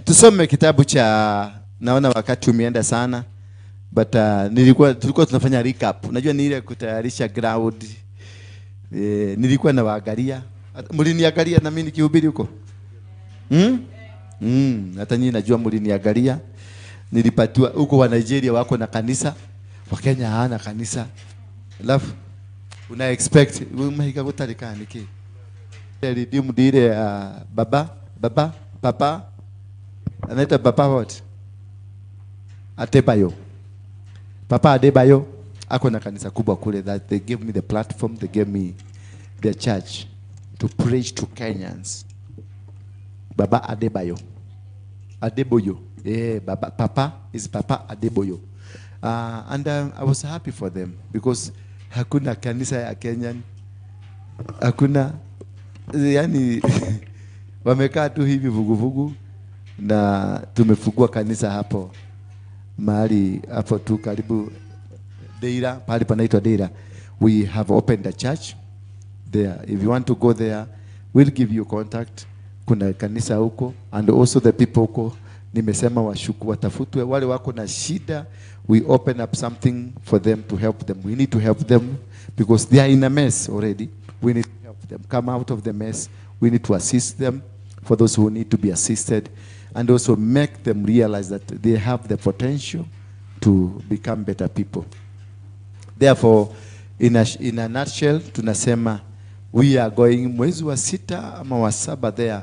Tusome kitabu cha, naona wakati umeenda sana, but nilikuwa tulikuwa tunafanya recap. Unajua ni ile kutayarisha ground. Nilikuwa nawaangalia. Mliniangalia na mimi nikihubiri huko? Hmm? Hata nyinyi najua mliniangalia. Nilipatiwa huko, wa Nigeria wako na kanisa, wa Kenya hawana kanisa. Alafu una expect mahiga gutarika niki? Redeemed ile baba baba papa anaita Papa what? Adebayo. Papa Adebayo ako na kanisa kubwa kule that they gave me the platform, they gave me their church to preach to Kenyans. Baba Adebayo. Adeboyo. Yeah, Baba, Papa is Papa Adeboyo. And I was happy for them because hakuna kanisa ya Kenyan, hakuna, yani wamekaa tu hivi vuguvugu, na tumefungua kanisa hapo mahali hapo tu karibu Deira, pahali panaitwa Deira. We have opened a church there. If you want to go there, we'll give you contact. Kuna kanisa huko and also the people huko nimesema washuku watafutwe, wale wako na shida, we open up something for them to help them. We need to help them because they are in a mess already. We need to help them come out of the mess. We need to assist them for those who need to be assisted and also make them realize that they have the potential to become better people. Therefore, in a nutshell, tunasema we are going mwezi wa sita ama wa saba there,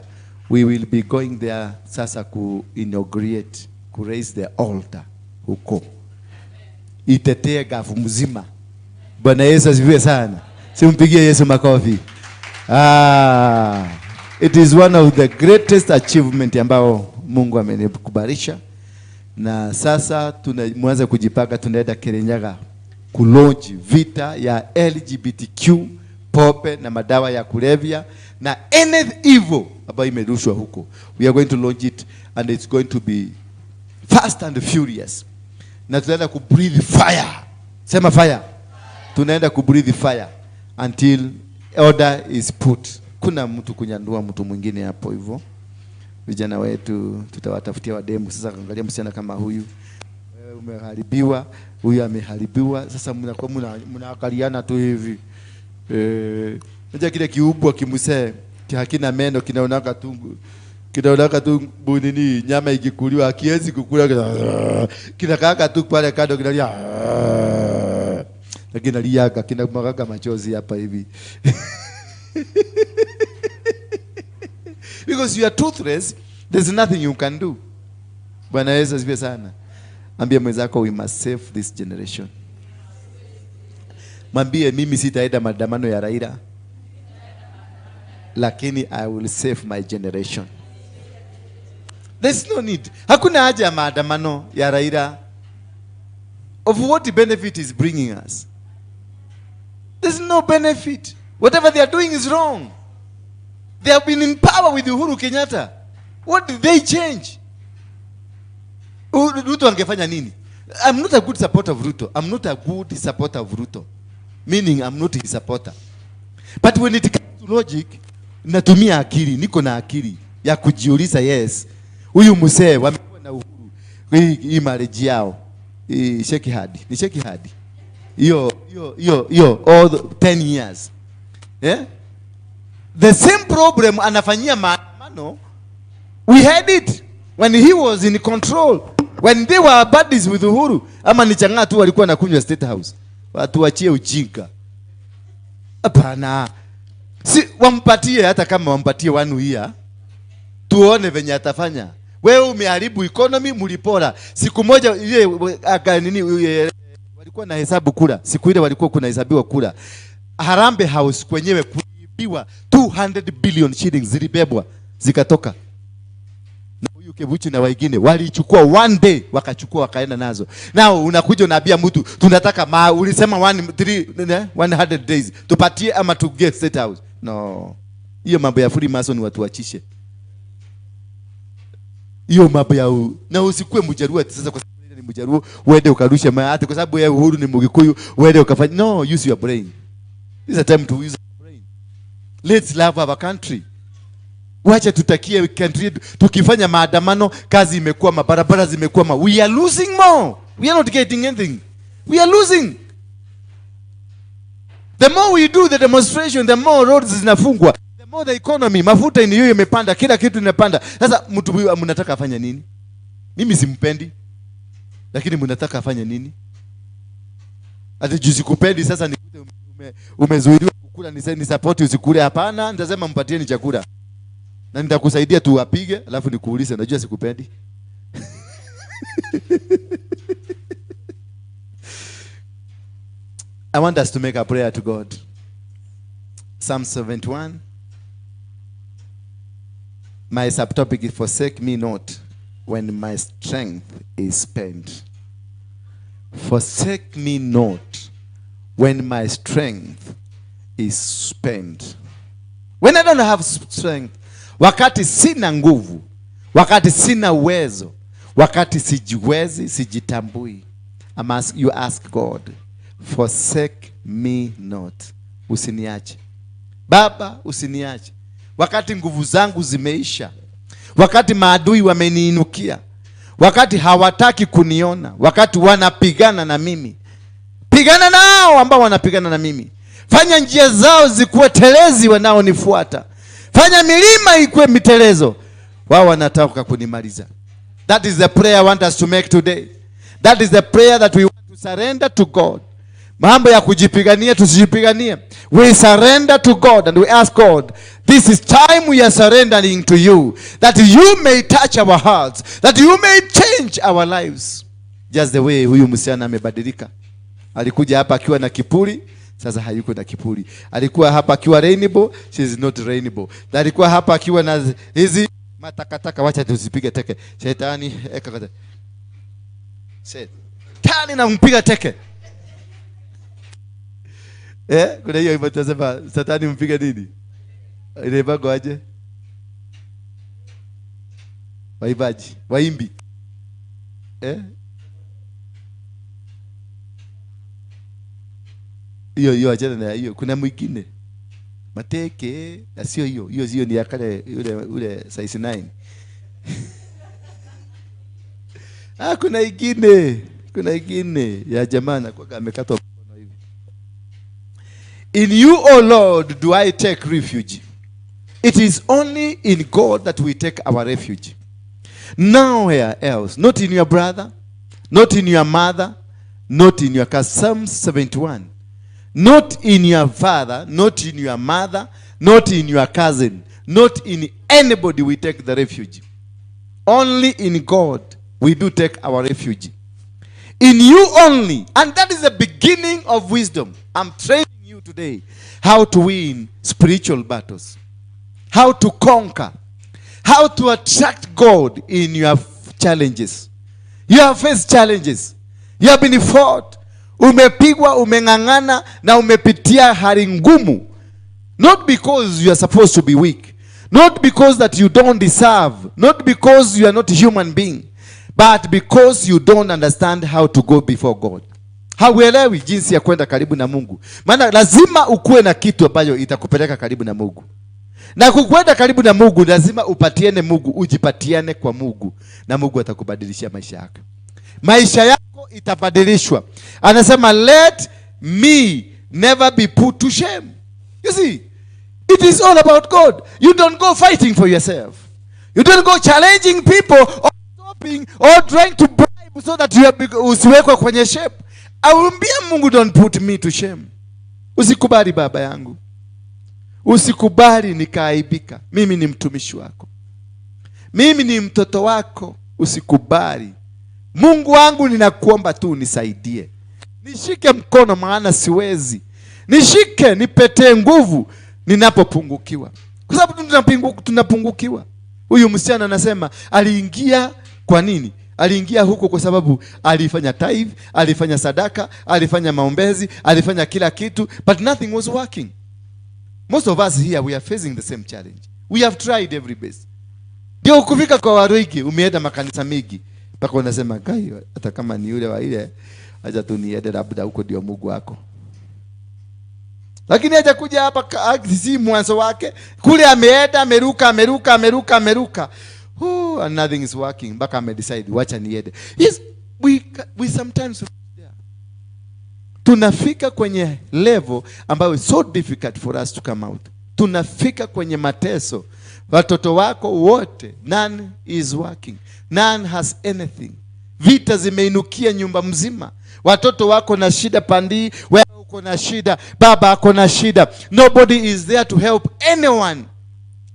we will be going there sasa ku inaugurate, ku raise the altar huko. Itetee Gulf mzima. Bwana Yesu asifiwe sana. Simpigie Yesu makofi. Ah, it is one of the greatest achievement ambao Mungu amenikubalisha, na sasa tunaanza kujipanga, tunaenda Kirinyaga kulaunch vita ya LGBTQ, pombe na madawa ya kulevya na any evil ambayo imerushwa huko. We are going to launch it and it's going to be fast and furious, na tunaenda ku breathe fire. Sema fire. Tunaenda ku breathe fire until order is put. Kuna mtu kunyandua mtu mwingine hapo hivyo. Vijana wetu tutawatafutia wademu. Sasa angalia msichana kama huyu, wewe umeharibiwa, huyu ameharibiwa. Sasa mnakuwa mnaangaliana tu hivi. Unajua kile kiubwa kimsee hakina meno, kinaonaka tu nini, nyama ikikuliwa hakiwezi kukula, kinakaaka tu pale kando kinalia na kinaliaga, kinamwagaga machozi hapa hivi because you are toothless, there's nothing you can do. Bwana Yesu asifiwe sana. Ambia mwenzako, we must save this generation. Mwambie, mimi sitaenda maandamano ya Raila, lakini I will save my generation. There's no need. Hakuna haja ya maandamano ya Raila. Of what benefit is bringing us? There's no benefit. Whatever they are doing is wrong. They have been in power with Uhuru Kenyatta. What did they change? Ruto angefanya nini? I'm not a good supporter of Ruto. I'm not a good supporter of Ruto. Meaning I'm not his supporter. But when it comes to logic, natumia akili, niko na akili ya kujiuliza, yes. Huyu mzee wamekuwa na Uhuru. Hii marriage yao. Hii Sheki Hadi. Ni Sheki Hadi. Hiyo hiyo hiyo hiyo all the 10 years. Yeah? The same problem anafanyia maandamano. We had it when he was in control. When they were buddies with Uhuru. Ama ni chang'aa tu walikuwa nakunywa State House. Watu wachie ujinga. Hapana. Si wampatie, hata kama wampatie one year. Tuone venye atafanya. Wewe umeharibu economy, mlipora. Siku moja ile aka nini ile, walikuwa na hesabu kura. Siku ile walikuwa kuna hesabiwa kura. Harambee House kwenyewe kuibiwa 200 billion shillings, zilibebwa zikatoka. Na huyu Kivuchi na wengine walichukua one day, wakachukua wakaenda nazo. Now unakuja unaambia mtu tunataka ma ulisema 1 3 100 days tupatie ama to get State House. No. Hiyo mambo ya Freemason watu wachishe. Hiyo mambo ya na usikue Mjaluo ati sasa kwa sababu ni Mjaluo uende ukarushe mayai, kwa sababu yeye Uhuru ni Mgikuyu uende ukafanya. No, use your brain. This is a time to use your brain. Let's love our country. Wacha tutakie country tukifanya maandamano, kazi imekuwa, mabarabara zimekwama. We are losing more. We are not getting anything. We are losing. The more we do the demonstration, the more roads zinafungwa, the more the economy, mafuta ni hiyo imepanda, kila kitu inapanda. Sasa mtu huyu mnataka afanye nini? Mimi simpendi, lakini mnataka afanye nini? Ati juu sikupendi, sasa nikute umezuiliwa kukula, ni support usikule? Hapana, nitasema mpatieni chakula na nitakusaidia tu apige, alafu nikuulize, najua sikupendi. I want us to make a prayer to God. Psalm 71. My subtopic is forsake me not when my strength is spent. Forsake me not when my strength is spent. When I don't have strength, wakati sina nguvu, wakati sina uwezo, wakati sijiwezi, sijitambui. You ask God, forsake me not. Usiniache. Baba, usiniache. Wakati nguvu zangu zimeisha, wakati maadui wameniinukia, wakati hawataki kuniona, wakati wanapigana na mimi, pigana nao ambao wanapigana na mimi. Fanya njia zao zikuwe telezi wanaonifuata. Fanya milima ikuwe mitelezo, wao wanataka kunimaliza. That is the prayer I want us to make today. That is the prayer that we want to surrender to God. Mambo ya kujipigania tusijipiganie. We surrender to God and we ask God, this is time we are surrendering to you, that you may touch our hearts, that you may change our lives. Just the way huyu msichana amebadilika. Alikuja hapa akiwa na kipuri, sasa hayuko na kipuri. Alikuwa hapa akiwa rainbow, she is not rainbow. Alikuwa hapa akiwa na hizi matakataka, wacha tuzipige teke. Shetani eka kata. Shetani nampiga teke. Kuna hiyo hivyo tunasema Satani mpiga nini? Ile aje? Waibaji, waimbi. Hiyo hiyo achana na hiyo. Kuna mwingine. Mateke, na sio hiyo. Hiyo sio ni ya kale ule size 9. Kuna ingine. Kuna ingine ya jamaa na kwa amekatwa. In you, O Lord, do I take refuge. It is only in God that we take our refuge. Nowhere else. Not in your brother, not in your mother, not in your cousin. Psalm 71. Not in your father, not in your mother, not in your cousin, not in anybody we take the refuge. Only in God we do take our refuge. In you only. And that is the beginning of wisdom. I'm training you today how to win spiritual battles, how to conquer, how to attract God in your challenges. You have faced challenges. You have been fought. Umepigwa, umeng'ang'ana na umepitia hali ngumu. Not because you are supposed to be weak, not because that you don't deserve, not because you are not a human being, but because you don't understand how to go before God. Hauelewi jinsi ya kwenda karibu na Mungu. Maana lazima ukuwe na kitu ambayo itakupeleka karibu na Mungu. Na kukwenda karibu na Mungu lazima upatiane Mungu, ujipatiane kwa Mungu, na Mungu atakubadilishia maisha yako. Maisha yako itabadilishwa. Anasema let me never be put to shame. You see, it is all about God. You don't go fighting for yourself. You don't go challenging people or stopping or trying to bribe so that you usiwekwe kwenye shape. Aumbia Mungu, don't put me to shame. Usikubali baba yangu. Usikubali nikaaibika. Mimi ni mtumishi wako. Mimi ni mtoto wako. Usikubali. Mungu wangu ninakuomba tu unisaidie. Nishike mkono maana siwezi. Nishike, nipetee nguvu ninapopungukiwa. Kwa sababu tunapungukiwa. Huyu msichana anasema aliingia kwa nini? Aliingia huko kwa sababu alifanya tithe, alifanya sadaka, alifanya maombezi, alifanya kila kitu, but nothing was working. Most of us here, we are facing the same challenge. We have tried every best. Ndio kufika kwa Waruiki, umeenda makanisa mingi. Mpaka unasema, "Gai, hata kama ni yule wa ile, acha tu niende labda huko ndio Mungu wako." Lakini hajakuja hapa, si mwanzo wake. Kule ameenda, ameruka, ameruka, ameruka, ameruka. Ooh, and nothing is working. Mpaka amedecide, wacha niende. Yes, we sometimes tunafika kwenye level ambayo is so difficult for us to come out. Tunafika kwenye mateso. Watoto wako wote, none is working. None has anything. Vita zimeinukia nyumba mzima. Watoto wako na shida pandi, wewe uko na shida, baba ako na shida. Nobody is there to help anyone.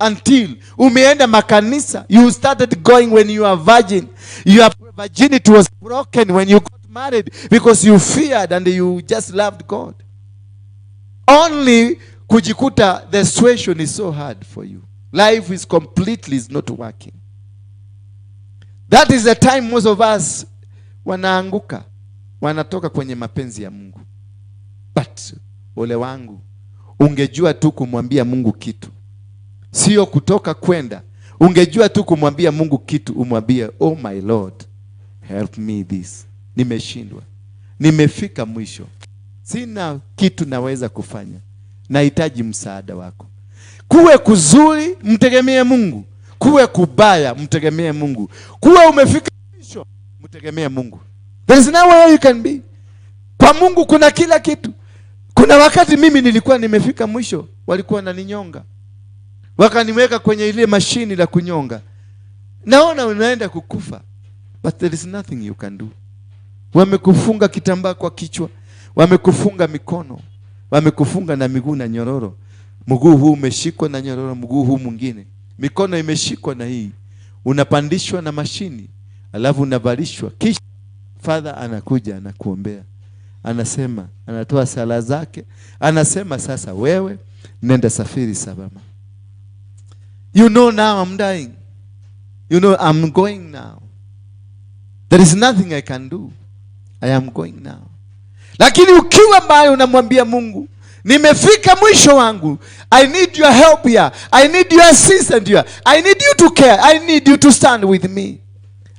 Until umeenda makanisa. You started going when you are virgin. Your virginity was broken when you got married because you feared and you just loved God. Only kujikuta the situation is so hard for you. Life is completely is not working. That is the time most of us wanaanguka, wanatoka kwenye mapenzi ya Mungu. But ole wangu, ungejua tu kumwambia Mungu kitu. Sio kutoka kwenda. Ungejua tu kumwambia Mungu kitu, umwambie, oh my Lord, help me this. Nimeshindwa. Nimefika mwisho. Sina kitu naweza kufanya. Nahitaji msaada wako. Kuwe kuzuri, mtegemee Mungu. Kuwe kubaya, mtegemee Mungu. Kuwe umefika mwisho, mtegemee Mungu. There is no way you can be. Kwa Mungu kuna kila kitu. Kuna wakati mimi nilikuwa nimefika mwisho, walikuwa wananinyonga. Wakaniweka kwenye ile mashini la kunyonga. Naona unaenda kukufa. But there is nothing you can do. Wamekufunga kitambaa kwa kichwa, wamekufunga mikono, wamekufunga na miguu na nyororo. Mguu huu umeshikwa na nyororo, mguu huu mwingine. Mikono imeshikwa na hii. Unapandishwa na mashini, alafu unavalishwa. Kisha father anakuja anakuombea. Anasema, anatoa sala zake, anasema sasa wewe nenda safiri salama. You know now I'm dying. You know I'm going now. There is nothing I can do. I am going now. Lakini ukiwa mbali unamwambia Mungu, nimefika mwisho wangu. I need your help here. I need your assistance here. I need you to care. I need you to stand with me.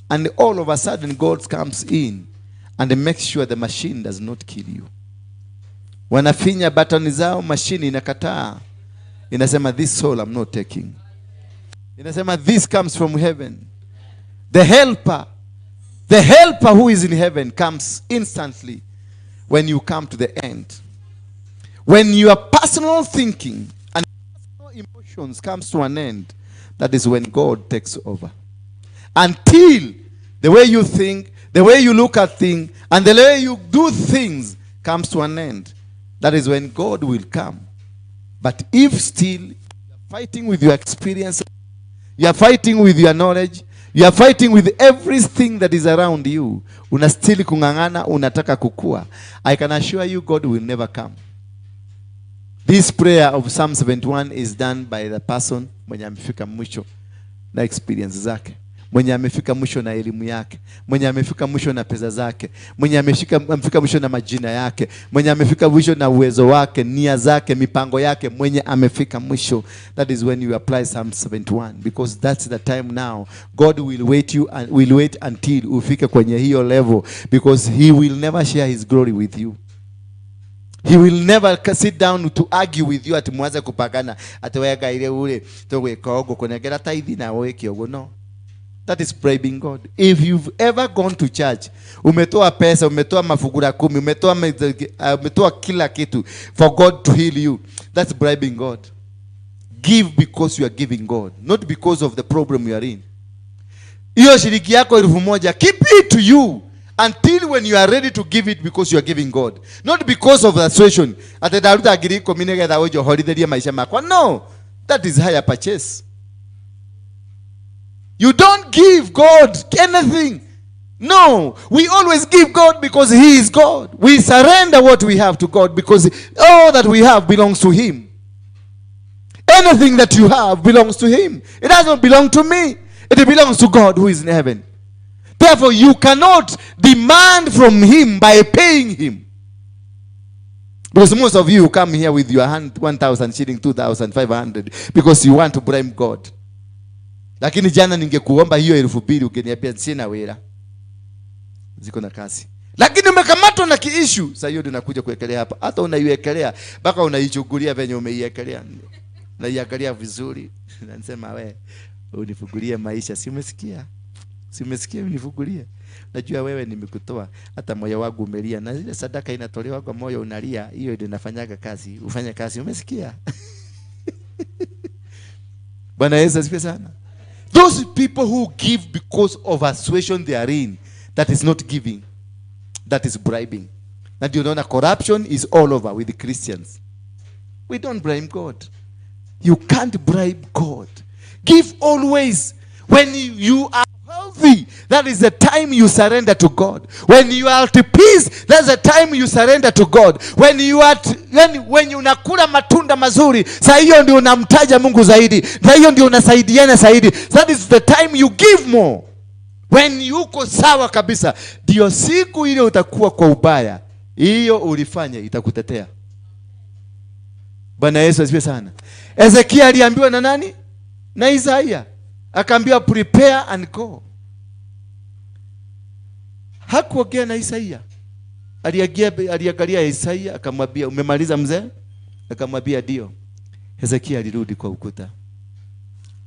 And all of a sudden God comes in and makes sure the machine does not kill you. Wanafinya button zao, machine inakataa. Inasema this soul I'm not taking. Inasema this comes from heaven. The helper who is in heaven comes instantly when you come to the end. When your personal thinking and personal emotions comes to an end, that is when God takes over. Until the way you think, the way you look at things, and the way you do things comes to an end, that is when God will come. But if still you are fighting with your experience, you are fighting with your knowledge, you are fighting with everything that is around you, unastili kung'ang'ana, unataka kukua, I can assure you God will never come. This prayer of Psalm 71 is done by the person mwenye amefika mwisho na experience zake, mwenye amefika mwisho na elimu yake, mwenye amefika mwisho na pesa zake, mwenye amefika mwisho na majina yake, mwenye amefika mwisho na uwezo wake, nia zake, mipango yake, mwenye amefika mwisho. That is when you apply Psalm 71, because that's the time now God will wait you and will wait until ufike kwenye hiyo level, because he will never share his glory with you. He will never sit down to argue with you ati muanze kupagana ati wega ile ule tugwika uguo kunengera tithe na wike uguo. No. That is bribing God. If you've ever gone to church, umetoa pesa, umetoa mafungu la 10, umetoa kila kitu for God to heal you, that's bribing God. Give because you are giving God, not because of the problem you are in. Hiyo shilingi yako 1,000, keep it to you until when you are ready to give it, because you are giving God, not because of the situation. Ati ndaruta ngiri ikũmi nĩgetha ũnjohorithirie maisha makwa. No, that is hire purchase. You don't give God anything. No, we always give God because he is God. We surrender what we have to God because all that we have belongs to him. Anything that you have belongs to him. It doesn't belong to me. It belongs to God who is in heaven. Therefore, you cannot demand from him by paying him. Because most of you come here with your hand 1,000 shilling, 2,500, because you want to blame God. Lakini jana ningekuomba hiyo 2,000 ungeniambia sina wera. Ziko na kasi. Lakini umekamatwa na kiissue, sasa hiyo ndio nakuja kuwekelea hapa. Hata unaiwekelea mpaka unaichungulia venye umeiwekelea. Naiangalia vizuri. Na nisema we unifungulie maisha. Si umesikia? Si umesikia unifungulie? Najua wewe nimekutoa, hata moyo wangu umelia. Na ile sadaka inatolewa kwa moyo unalia, hiyo ndio inafanyaga kazi. Ufanye kazi, umesikia? Bwana Yesu asifiwe sana. Those people who give because of a situation they are in, that is not giving, that is bribing. Na ndio unaona corruption is all over with the Christians. We don't blame God. You can't bribe God. Give always. When you are healthy, that is the time you surrender to God. When you are at peace, that's the time you surrender to God. When you are at, when you unakula matunda mazuri, saa hiyo ndio unamtaja Mungu zaidi. Saa hiyo ndio unasaidiana zaidi. That is the time you give more. When yuko sawa kabisa, ndio siku ile utakuwa kwa ubaya, hiyo ulifanya itakutetea. Bwana Yesu asifiwe sana. Ezekia aliambiwa na nani? Na Isaiah. Akaambiwa prepare and go. Hakuongea na Isaiah. Aliangalia Isaiah akamwambia umemaliza mzee? Akamwambia ndio. Hezekia alirudi kwa ukuta.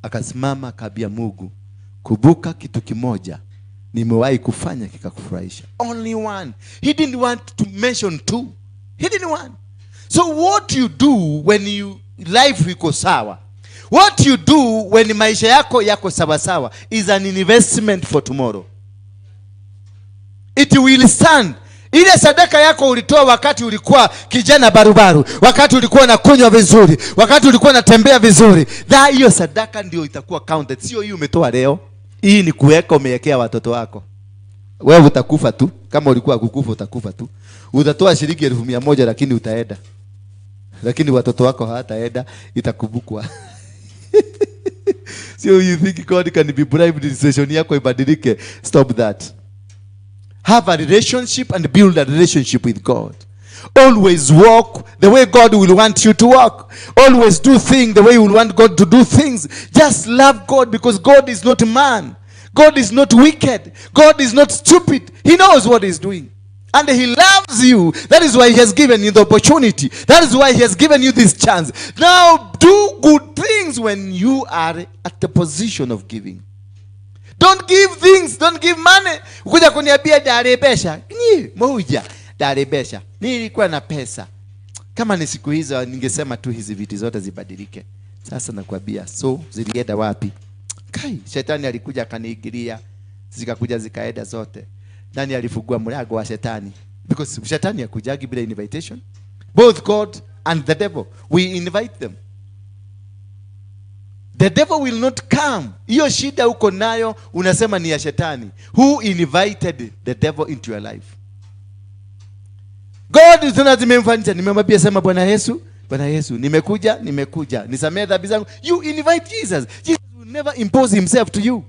Akasimama akaambia Mungu, kumbuka kitu kimoja nimewahi kufanya kikakufurahisha. Only one. He didn't want to mention two. He didn't want. So what you do when you life iko sawa, what you do when maisha yako yako sawa sawa is an investment for tomorrow. It will stand. Ile sadaka yako ulitoa wakati ulikuwa kijana barubaru, wakati ulikuwa unakunywa vizuri, wakati ulikuwa unatembea vizuri, na hiyo sadaka ndio itakuwa counted. Sio hii umetoa leo. Hii ni kuweka, umewekea watoto wako. Wewe utakufa tu. Kama ulikuwa kukufa utakufa tu. Utatoa shilingi 100,000 lakini utaenda. Lakini watoto wako hawataenda, itakumbukwa. So you think God can be bribed, decision yako ibadilike? Stop that. Have a relationship and build a relationship with God. Always walk the way God will want you to walk. Always do things the way you will want God to do things. Just love God, because God is not man. God is not wicked. God is not stupid. He knows what he's doing. And he loves you. That is why he has given you the opportunity. That is why he has given you this chance. Now do good things when you are at the position of giving. Don't give things. Don't give money. Ukuja kuniambia ndari pesa. Ni moja ndari pesa. Nilikuwa na pesa. Kama ni siku hizo ningesema tu hizi viti zote zibadilike. Sasa nakwambia, so zilienda wapi? Kai, shetani alikuja akaniingilia, zikakuja zikaenda zote. Nani alifungua mlango wa shetani? Because shetani hakujagi bila invitation. Both God and the devil, we invite them. The devil will not come. Hiyo shida uko nayo unasema ni ya shetani. Who invited the devil into your life? God is not nimemfanyia, nimemwambia sema Bwana Yesu, Bwana Yesu, nimekuja, nimekuja. Nisamehe dhambi zangu. You invite Jesus. Jesus will never impose himself to you.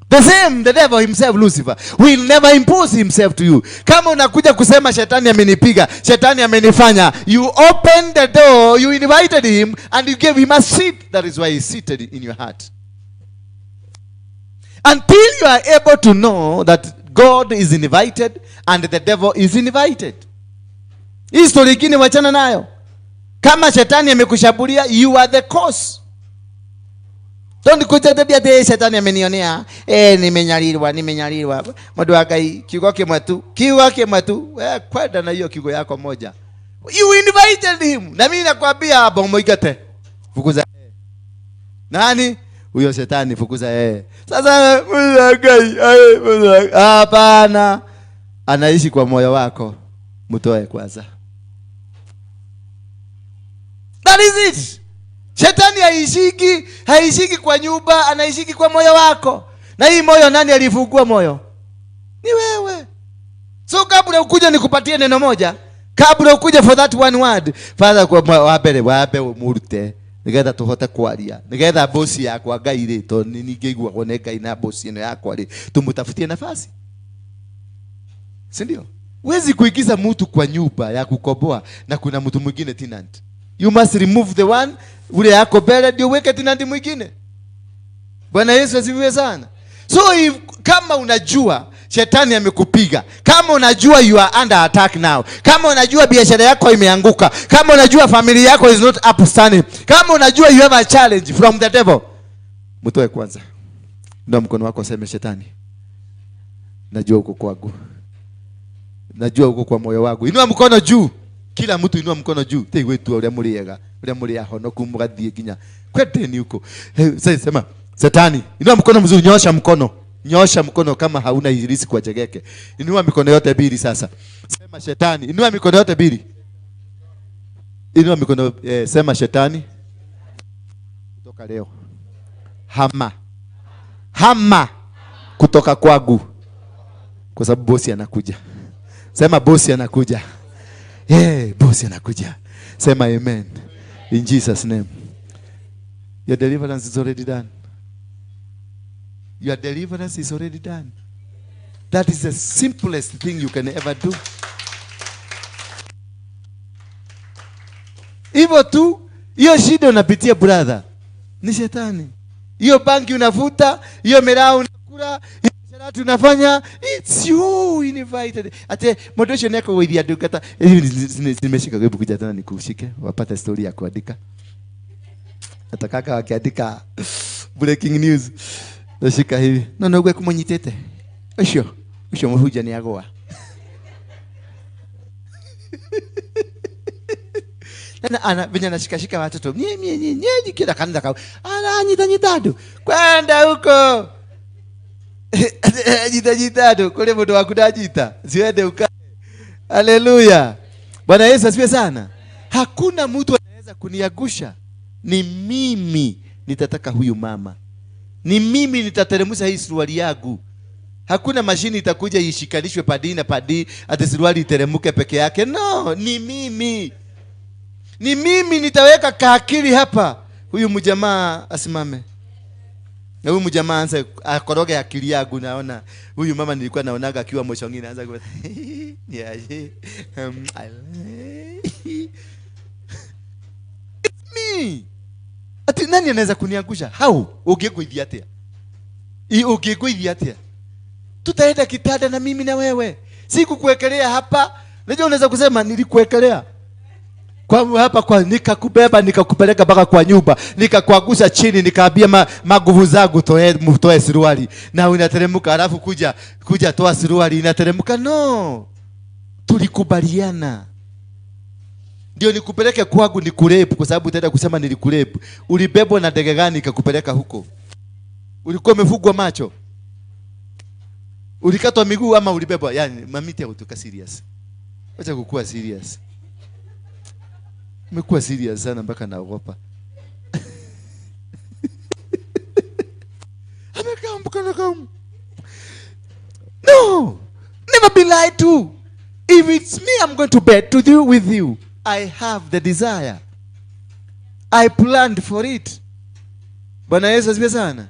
The same, the devil himself, Lucifer, will never impose himself to you. Kama unakuja kusema shetani amenipiga, shetani amenifanya, you opened the door, you invited him, and you gave him a seat. That is why he's seated in your heart. Until you are able to know that God is invited and the devil is invited. Hii story ingine wachana nayo. Kama shetani amekushambulia, you are the cause. Don't kuja tabia ati shetani amenionea, nimenyalirwa, nimenyalirwa. Mundu wa Ngai, kiugo kimwe tu, kiugo kimwe tu. Kwenda na hiyo kiugo yako moja. You invited him. Na mimi nakwambia hapo muigate. Fukuza yeye. Nani? Huyo shetani, fukuza yeye. Sasa Mundu wa Ngai, Mundu wa Ngai. Hapana. Anaishi kwa moyo wako. Mtoe kwanza. That is it. Shetani haishiki kwa nyumba, anaishiki kwa moyo wako. Na hii moyo nani alifungua moyo? Ni wewe. So kabla ukuja nikupatie neno moja, kabla ukuja for that one word, Father kwa wabere, wabe umurute, nigetha tuhote kwaria, nigetha bosi yakwa Ngai ri, to ni ningĩigua one Ngai na bosi ĩno yakwa ri, tumutafutie nafasi. Si ndio? Huwezi kuingiza mtu kwa nyumba ya kukomboa na kuna mtu mwingine tenant. You must remove the one ule yako mbele ndio uweke tenant mwingine. Bwana Yesu asifiwe sana. So if, kama unajua shetani amekupiga, kama unajua you are under attack now, kama unajua biashara yako imeanguka, kama unajua familia yako is not upstanding, kama unajua you have a challenge from the devil, mtoe kwanza. Ndio mkono wako useme, shetani, najua uko kwangu, najua uko kwa moyo wangu. Inua mkono juu. Kila mtu inua mkono juu. Te wetu uria muriega, uria muri ahonoku mugathie nginya kwendeni huko. Sasa sema, shetani, inua mkono mzuri, nyosha mkono. Nyosha mkono kama hauna irisi kwa jegeke. Inua mikono yote mbili sasa. Sema shetani, inua mikono yote mbili. Inua mikono, sema shetani, kutoka leo hama. Hama kutoka kwangu. Kwa sababu bosi anakuja. Sema bosi anakuja. Yeah, bosi anakuja. Sema amen. In Jesus name. Your deliverance is already done. Your deliverance is already done. That is the simplest thing you can ever do. Hivyo tu, hiyo shida unapitia brother, ni shetani. Hiyo banki unavuta, hiyo miraa unakula, hiyo sharati unafanya, it's you invited. Ate moderation yako with ndungata, nimeshika hebu kuja tena nikushike, wapate story ya kuandika. Hata kaka wakiandika breaking news. Nashika hivi. No no gwe kumunyitete. Ucio, ucio muhunjia ni agwa. Tena ana venye anashikashika watoto. Nye nye nye nye kila kanisa kao. Ana nyita nyita andu. Kwenda huko. Nyita nyita andu. Kule mtu waku ndanyita. Siende ukae. Haleluya. Bwana Yesu asifiwe sana. Hakuna mtu anaweza kuniagusha. Ni mimi nitataka huyu mama. Ni mimi nitateremsha hii suruali yangu. Hakuna mashini itakuja ishikanishwe padi na padi ati suruali iteremuke peke yake. No, ni mimi. Ni mimi nitaweka kaakili hapa. Huyu mjamaa asimame. Na huyu mjamaa anze akoroge akili yangu. Naona huyu mama nilikuwa naonaga akiwa mshongini anaanza kwa It's me. Ati nani anaweza kuniangusha? How? Ungekuithia atia? Ungekuithia atia? Tutaenda kitanda na mimi na wewe. Sikukuwekelea hapa. Unajua unaweza kusema nilikuwekelea. Kwa hapa kwa nikakubeba nikakupeleka mpaka kwa nyumba, nikakuangusha chini, nikaambia maguvu zangu toe suruali na unateremka, alafu kuja toa suruali inateremka. No. Tulikubaliana. Ndio nikupeleke kwangu nikurepu, kwa sababu utaenda kusema nilikurepu. Ulibebwa na ndege gani ikakupeleka huko? Ulikuwa umefungwa macho? Ulikatwa miguu ama ulibebwa? Yaani mamiti ya kutoka serious. Acha kukua serious. Umekuwa serious sana mpaka naogopa. No, never be lied to. If it's me, I'm going to bed to do with you. I have the desire. I planned for it. Bwana Yesu asifiwe sana.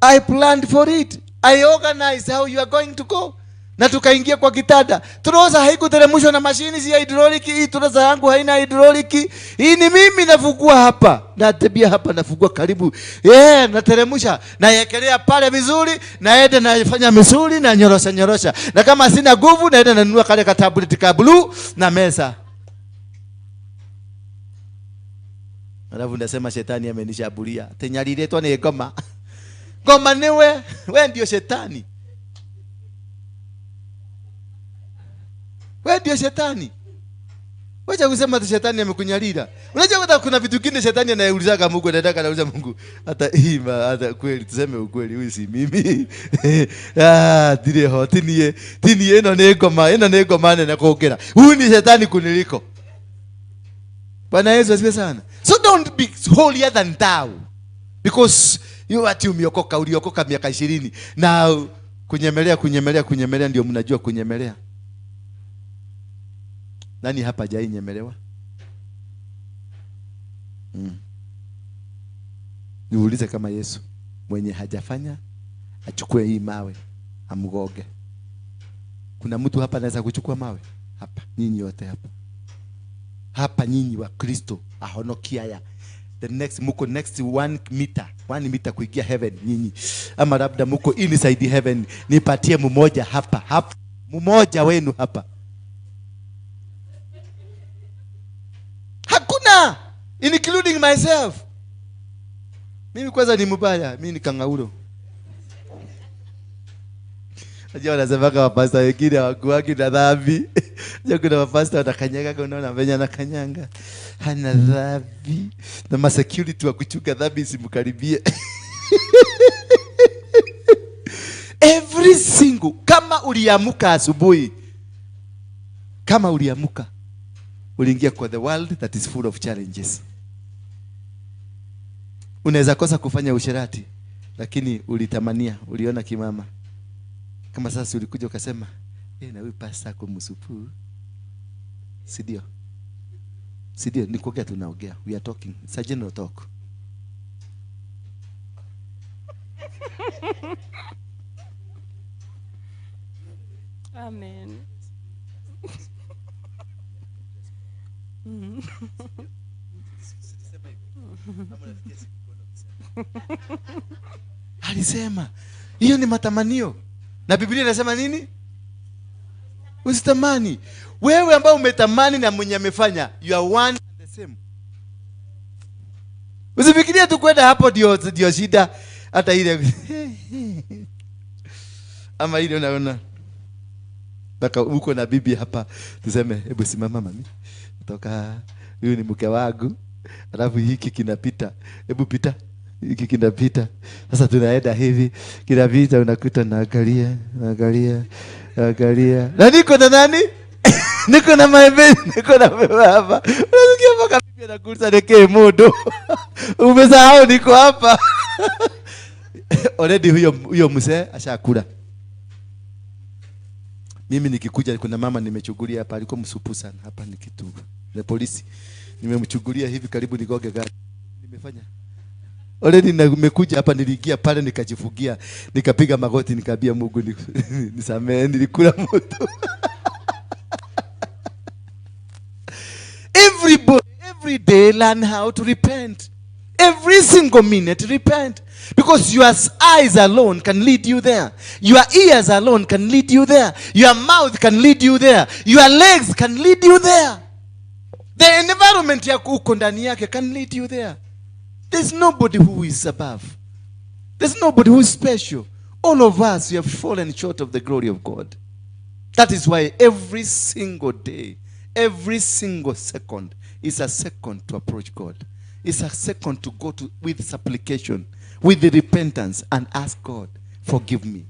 I planned for it. I organized how you are going to go. Na tukaingia kwa kitanda. Troza haikuteremshwa na mashini si hydraulic. Hii troza yangu haina hydraulic. Hii ni mimi nafungua hapa. Natebia hapa nafungua karibu. Yeah, nateremsha. Naiekelea pale vizuri, naenda nafanya misuli na nyorosha nyorosha. Na kama sina nguvu naenda nanunua kale ka tablet ka blue na meza. Alafu ndasema shetani amenishabulia. Tenyaliletwa ni ngoma. Ngoma niwe, wewe ndio shetani. Wewe ndio shetani. Wacha kusema ati shetani amekunyalila. Unajua hata kuna vitu vingine shetani anayeulizaga Mungu, anataka anauliza Mungu. Hata hii hata kweli tuseme ukweli huyu si mimi. Ah, dire ho tinie tinie ino ni ngoma, ino ni ngoma nene kungera. Huyu ni shetani kuniliko. Bwana Yesu asifiwe sana. So don't be holier than thou. Because you ati umeokoka, uliokoka miaka 20. Na kunyemelea kunyemelea kunyemelea ndio mnajua kunyemelea. Nani hapa hajai nyemelewa? Niulize kama Yesu mwenye hajafanya achukue hii mawe amgoge. Kuna mtu hapa anaweza kuchukua mawe? Hapa nyinyi wote hapa. Hapa nyinyi wa Kristo ahonokia ya. The next muko next 1 meter, 1 meter kuingia heaven nyinyi, ama labda muko inside heaven. Nipatie mmoja hapa hapa, mmoja wenu hapa. Hakuna, including myself. Mimi kwanza ni mbaya, mimi ni kangauro. Najua wanasemaga mapasta wengine hawakuwagi na dhambi. Najua kuna mapasta wanakanyaga, unaona venye anakanyanga, hana dhambi, na ma security wa kuchunga dhambi isimkaribie. Every single, kama uliamuka asubuhi, kama uliamuka, uliingia kwa the world that is full of challenges. Unaweza kosa kufanya usherati, lakini ulitamania, uliona kimama. Kama sasa ulikuja ukasema, na huyu pastor ako msupu. Si ndio? Si ndio? Ni kuongea tunaongea. We are talking. It's a general talk. Amen. Alisema hiyo ni matamanio, na Biblia inasema nini? Usitamani. Wewe ambao umetamani na mwenye amefanya, you are one and the same. Usifikirie tu kwenda hapo ndio shida, hata ile ama ile unaona mpaka uko na bibi hapa, tuseme hebu simama mami, kutoka huyu ni mke wangu, alafu hiki kinapita, hebu pita, hiki kinapita. Sasa tunaenda hivi, kinapita, unakuta naangalia, naangalia, naangalia, na niko na nani? Niko na my baby, niko na baba hapa. Unasikia mpaka bibi anakuuliza neke mudo, umesahau niko hapa. Already huyo mzee ashakula. Mimi nikikuja, kuna mama nimechugulia hapa, alikuwa msupu sana hapa, ni kitu na polisi nimemchugulia hivi karibu nigoge gari, nimefanya already nimekuja hapa, niliingia pale nikajifugia, nikapiga magoti, nikaambia Mungu nisamehe, nilikula moto. Everybody, every day learn how to repent. Every single minute repent. Because your eyes alone can lead you there. Your ears alone can lead you there. Your mouth can lead you there. Your legs can lead you there. The environment yako uko ndani yake can lead you there. There's nobody who is above. There's nobody who is special. All of us, we have fallen short of the glory of God. That is why every single day, every single second is a second to approach God. It's a second to go to with supplication, with the repentance, and ask God, forgive me.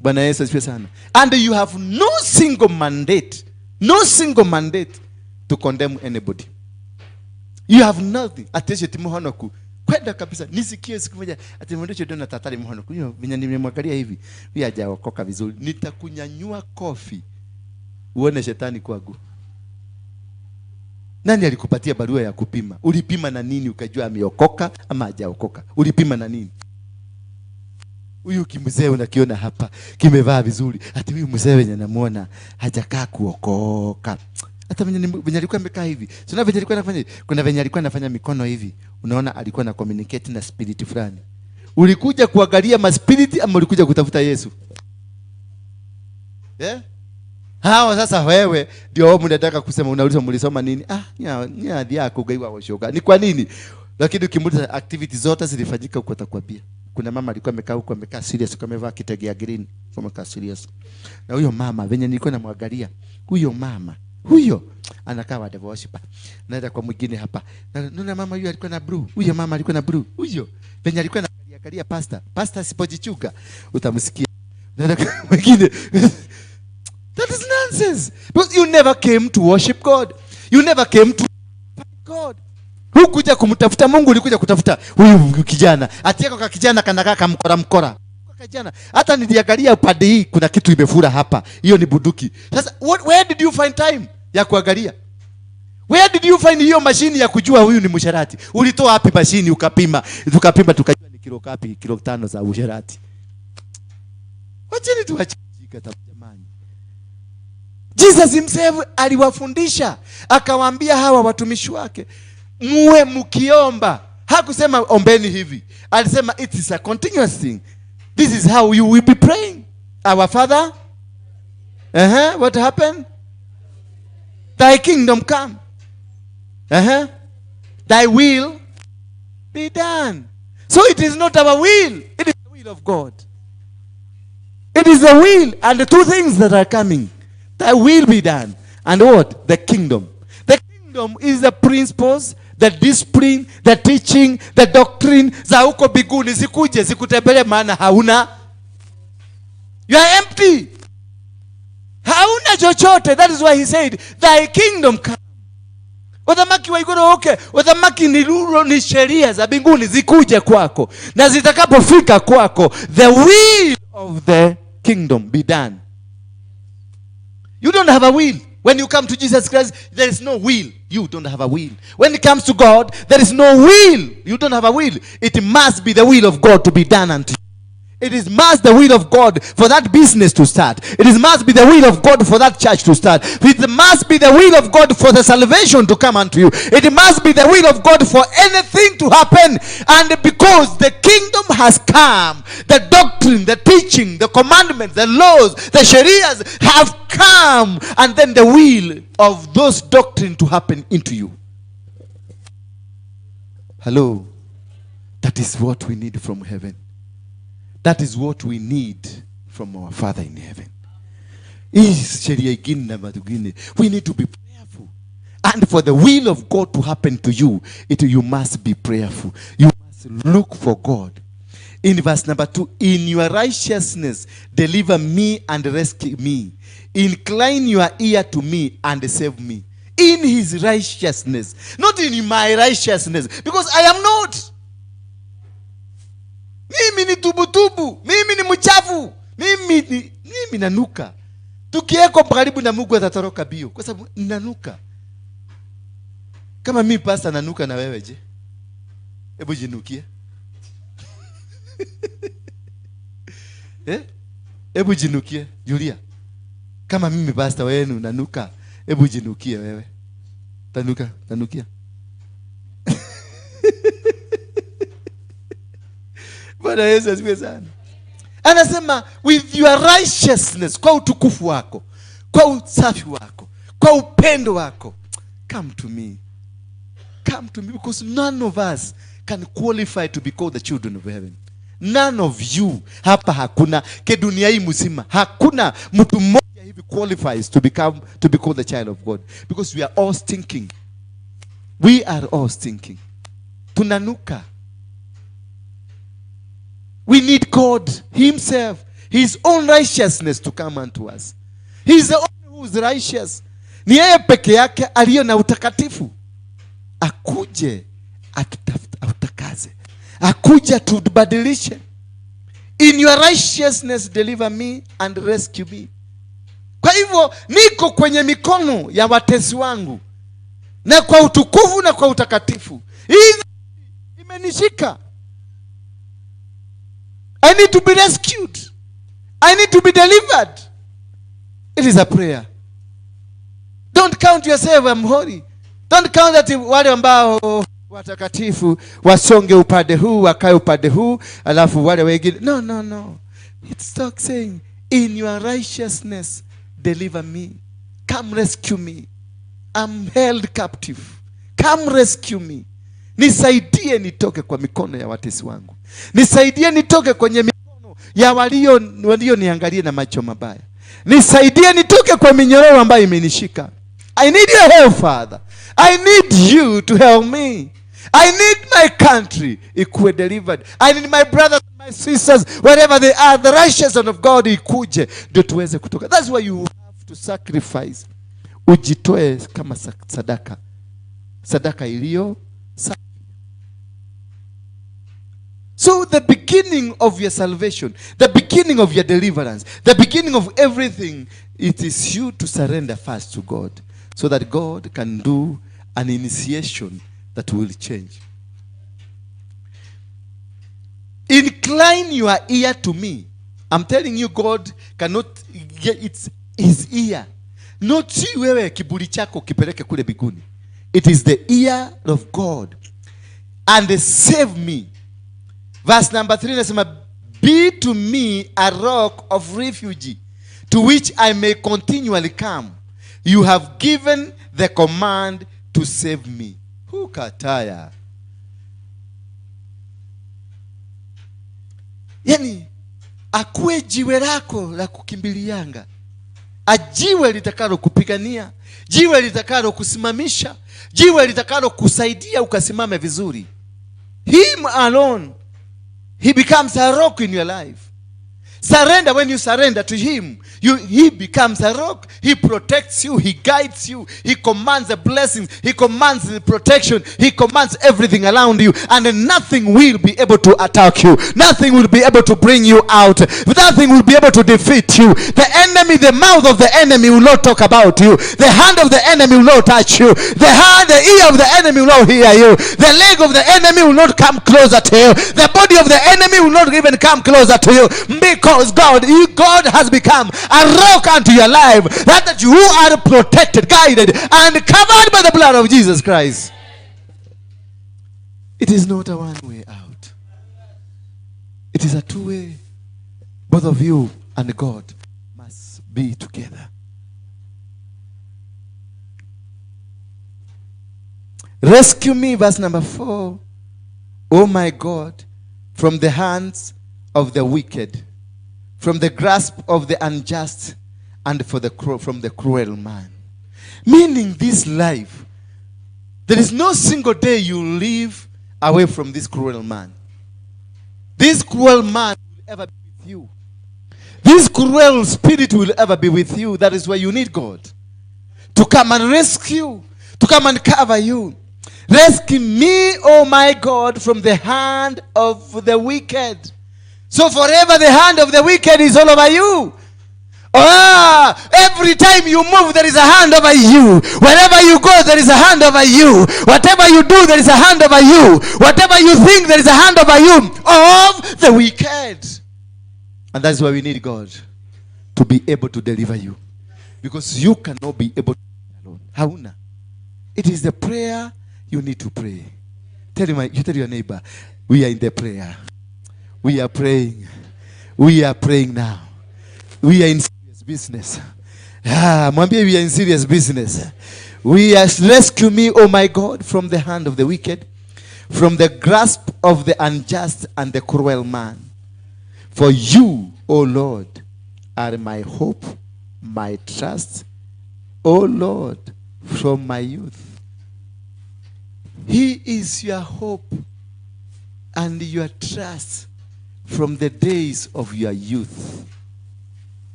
Bwana Yesu asifiwe sana. And you have no single mandate, no single mandate to condemn anybody. You have nothing. Ateshe timuhonoku. Kwenda kabisa. Nisikie siku moja ati mwendeshe dona tatari muhonoku. Hiyo venye nimemwangalia hivi, huyu hajaokoka vizuri. Nitakunyanyua kofi uone shetani kwangu. Nani alikupatia barua ya kupima? Ulipima na nini ukajua ameokoka ama hajaokoka? Ulipima na nini? Huyu kimzee unakiona hapa kimevaa vizuri, ati huyu mzee wenye namuona hajakaa kuokoka. Hata venye alikuwa amekaa hivi, si unaona venye alikuwa anafanya hivi? Kuna venye alikuwa anafanya mikono hivi, unaona alikuwa na communicate na spirit fulani. Ulikuja kuangalia ma spirit ama ulikuja kutafuta Yesu? Yeah? Hawa sasa wewe ndio wewe mnataka kusema, unauliza mlisoma nini? Ah, nya yako gaiwa washoga. Ni kwa nini? Lakini ukimuuliza activities zote zilifanyika huko atakwambia. Kuna mama alikuwa amekaa huko, amekaa serious, alikuwa amevaa kitenge ya green, alikuwa amekaa serious. Na huyo mama venye nilikuwa namwangalia, huyo mama, huyo anakaa wa devil worshiper. Naenda kwa mwingine hapa. Na naona mama huyo alikuwa na blue. Huyo mama alikuwa na blue. Huyo venye alikuwa anaangalia pastor. Pastor asipojichuka utamsikia. Naenda kwa mwingine. That is nonsense. Because you never came to worship God. You never came to God. Hukuja kumtafuta Mungu, ulikuja kutafuta huyu kijana. Ati yako kijana kanakaa kamkora mkora. Kijana, hata niliangalia upande hii kuna kitu imefura hapa. Hiyo ni bunduki. Sasa where did you find time ya kuangalia? Where did you find hiyo mashini ya kujua huyu ni msherati? Ulitoa wapi mashini ukapima? Tukapima tukajua ni kilo ngapi? Kilo 5 za usherati. Wacheni tuache jamani. Jesus himself aliwafundisha, akawaambia hawa watumishi wake, muwe mkiomba. Hakusema ombeni hivi. Alisema it is a continuous thing. This is how you will be praying. Our Father. What happened? Thy kingdom come. Thy will be done. So it is not our will. It is the will of God. It is the will and the two things that are coming. Thy will be done. And what? The kingdom. The kingdom is the principles, the discipline, the teaching, the doctrine za huko biguni zikuje zikutembele, maana hauna. You are empty. Hauna chochote. That is why he said, thy kingdom come. Uthamaki wa iguru uke. Uthamaki ni luro, ni sheria za mbinguni zikuje kwako. Na zitakapofika kwako, the will of the kingdom be done. You don't have a will. When you come to Jesus Christ, there is no will. You don't have a will. When it comes to God, there is no will. You don't have a will. It must be the will of God to be done unto you. It is must the will of God for that business to start. It is must be the will of God for that church to start. It must be the will of God for the salvation to come unto you. It must be the will of God for anything to happen. And because the kingdom has come, the doctrine, the teaching, the commandments, the laws, the sharias have come, and then the will of those doctrine to happen into you. Hello. That is what we need from heaven. That is what we need from our Father in heaven. We need to be prayerful. And for the will of God to happen to you, you must be prayerful. You must look for God. In verse number 2, in your righteousness, deliver me and rescue me. Incline your ear to me and save me. In his righteousness. Not in my righteousness. Because I am not. Mimi ni tubutubu, mimi ni mchafu, mimi nanuka. Tukiweko karibu na Mungu atatoroka bio kwa sababu nanuka. Kama mimi pastor nanuka, na wewe je? Hebu jinukie. Hebu jinukie, Julia. Kama mimi pastor wenu nanuka, hebu jinukie wewe. Tanuka, tanukia. Bwana Yesu asifiwe sana. Anasema with your righteousness, kwa utukufu wako, kwa usafi wako, kwa upendo wako, come to me. Come to me, because none of us can qualify to be called the children of heaven. None of you. Hapa hakuna, ke dunia hii mzima, hakuna mtu mmoja hivi qualifies to be called the child of God, because we are all stinking. We are all stinking. Tunanuka. We need God himself, his own righteousness to come unto us. He is the only who is righteous. Ni yeye peke yake aliye na utakatifu. Akuje atutakaze. Akuje atubadilishe. In your righteousness deliver me and rescue me. Kwa hivyo niko kwenye mikono ya watesi wangu, na kwa utukufu na kwa utakatifu. Hii imenishika. I need to be rescued. I need to be delivered. It is a prayer. Don't count yourself, I'm holy. Don't count that wale ambao watakatifu wasonge upande huu, wakae upande huu, alafu wale wengine. No, no, no. It's talk saying, in your righteousness, deliver me. Come rescue me. I'm held captive. Come rescue me. Nisaidie nitoke kwa mikono ya watesi wangu. Nisaidie nitoke kwenye mikono ya walio niangalie na macho mabaya. Nisaidie nitoke kwa minyororo ambayo imenishika. I need your help, Father. I need you to help me. I need my country ikuwe delivered. I need my brothers and my sisters, wherever they are, the righteousness of God ikuje, ndio tuweze kutoka. That's why you have to sacrifice. Ujitoe kama sadaka. Sadaka iliyo safi. So the beginning of your salvation, the beginning of your deliverance, the beginning of everything, it is you to surrender first to God, so that God can do an initiation that will change. Incline your ear to me. I'm telling you, God cannot get it's his ear. Not si wewe kiburi chako kipeleke kule biguni. It is the ear of God. and save me. Verse number 3 nasema, be to me a rock of refuge, to which I may continually come. You have given the command to save me. Hukataya. Yani, akuwe jiwe lako la kukimbilianga. Ajiwe litakalo kupigania, jiwe litakalo kusimamisha, jiwe litakalo kusaidia ukasimame vizuri. Him alone, he becomes a rock in your life. Surrender. When you surrender to him, he becomes a rock. He protects you. He guides you. He commands the blessings. He commands the protection. He commands everything around you. And nothing will be able to attack you. Nothing will be able to bring you out. Nothing will be able to defeat you. The enemy, the mouth of the enemy will not talk about you. The hand of the enemy will not touch you. The hand, the ear of the enemy will not hear you. The leg of the enemy will not come closer to you. The body of the enemy will not even come closer to you. Because God has become a rock unto your life, that you are protected, guided, and covered by the blood of Jesus Christ. It is not a one way out. It is a two way. Both of you and God must be together. Rescue me, verse number 4. Oh my God, from the hands of the wicked, from the grasp of the unjust, and from the cruel man. Meaning this life, there is no single day you live away from this cruel man. This cruel man will ever be with you. This cruel spirit will ever be with you. That is why you need God to come and rescue, to come and cover you. Rescue me, oh my God, from the hand of the wicked. So forever the hand of the wicked is all over you. Every time you move, there is a hand over you. Wherever you go, there is a hand over you. Whatever you do, there is a hand over you. Whatever you think, there is a hand over you of the wicked. And that's why we need God to be able to deliver you. Because you cannot be able to alone. Hauna. It is the prayer you need to pray. You tell your neighbor, we are in the prayer. We are praying. We are praying now. We are in serious business. Mwambie, we are in serious business. We are, rescue me, oh my God, from the hand of the wicked, from the grasp of the unjust and the cruel man. For you, O Lord, are my hope, my trust, O Lord, from my youth. He is your hope and your trust from the days of your youth.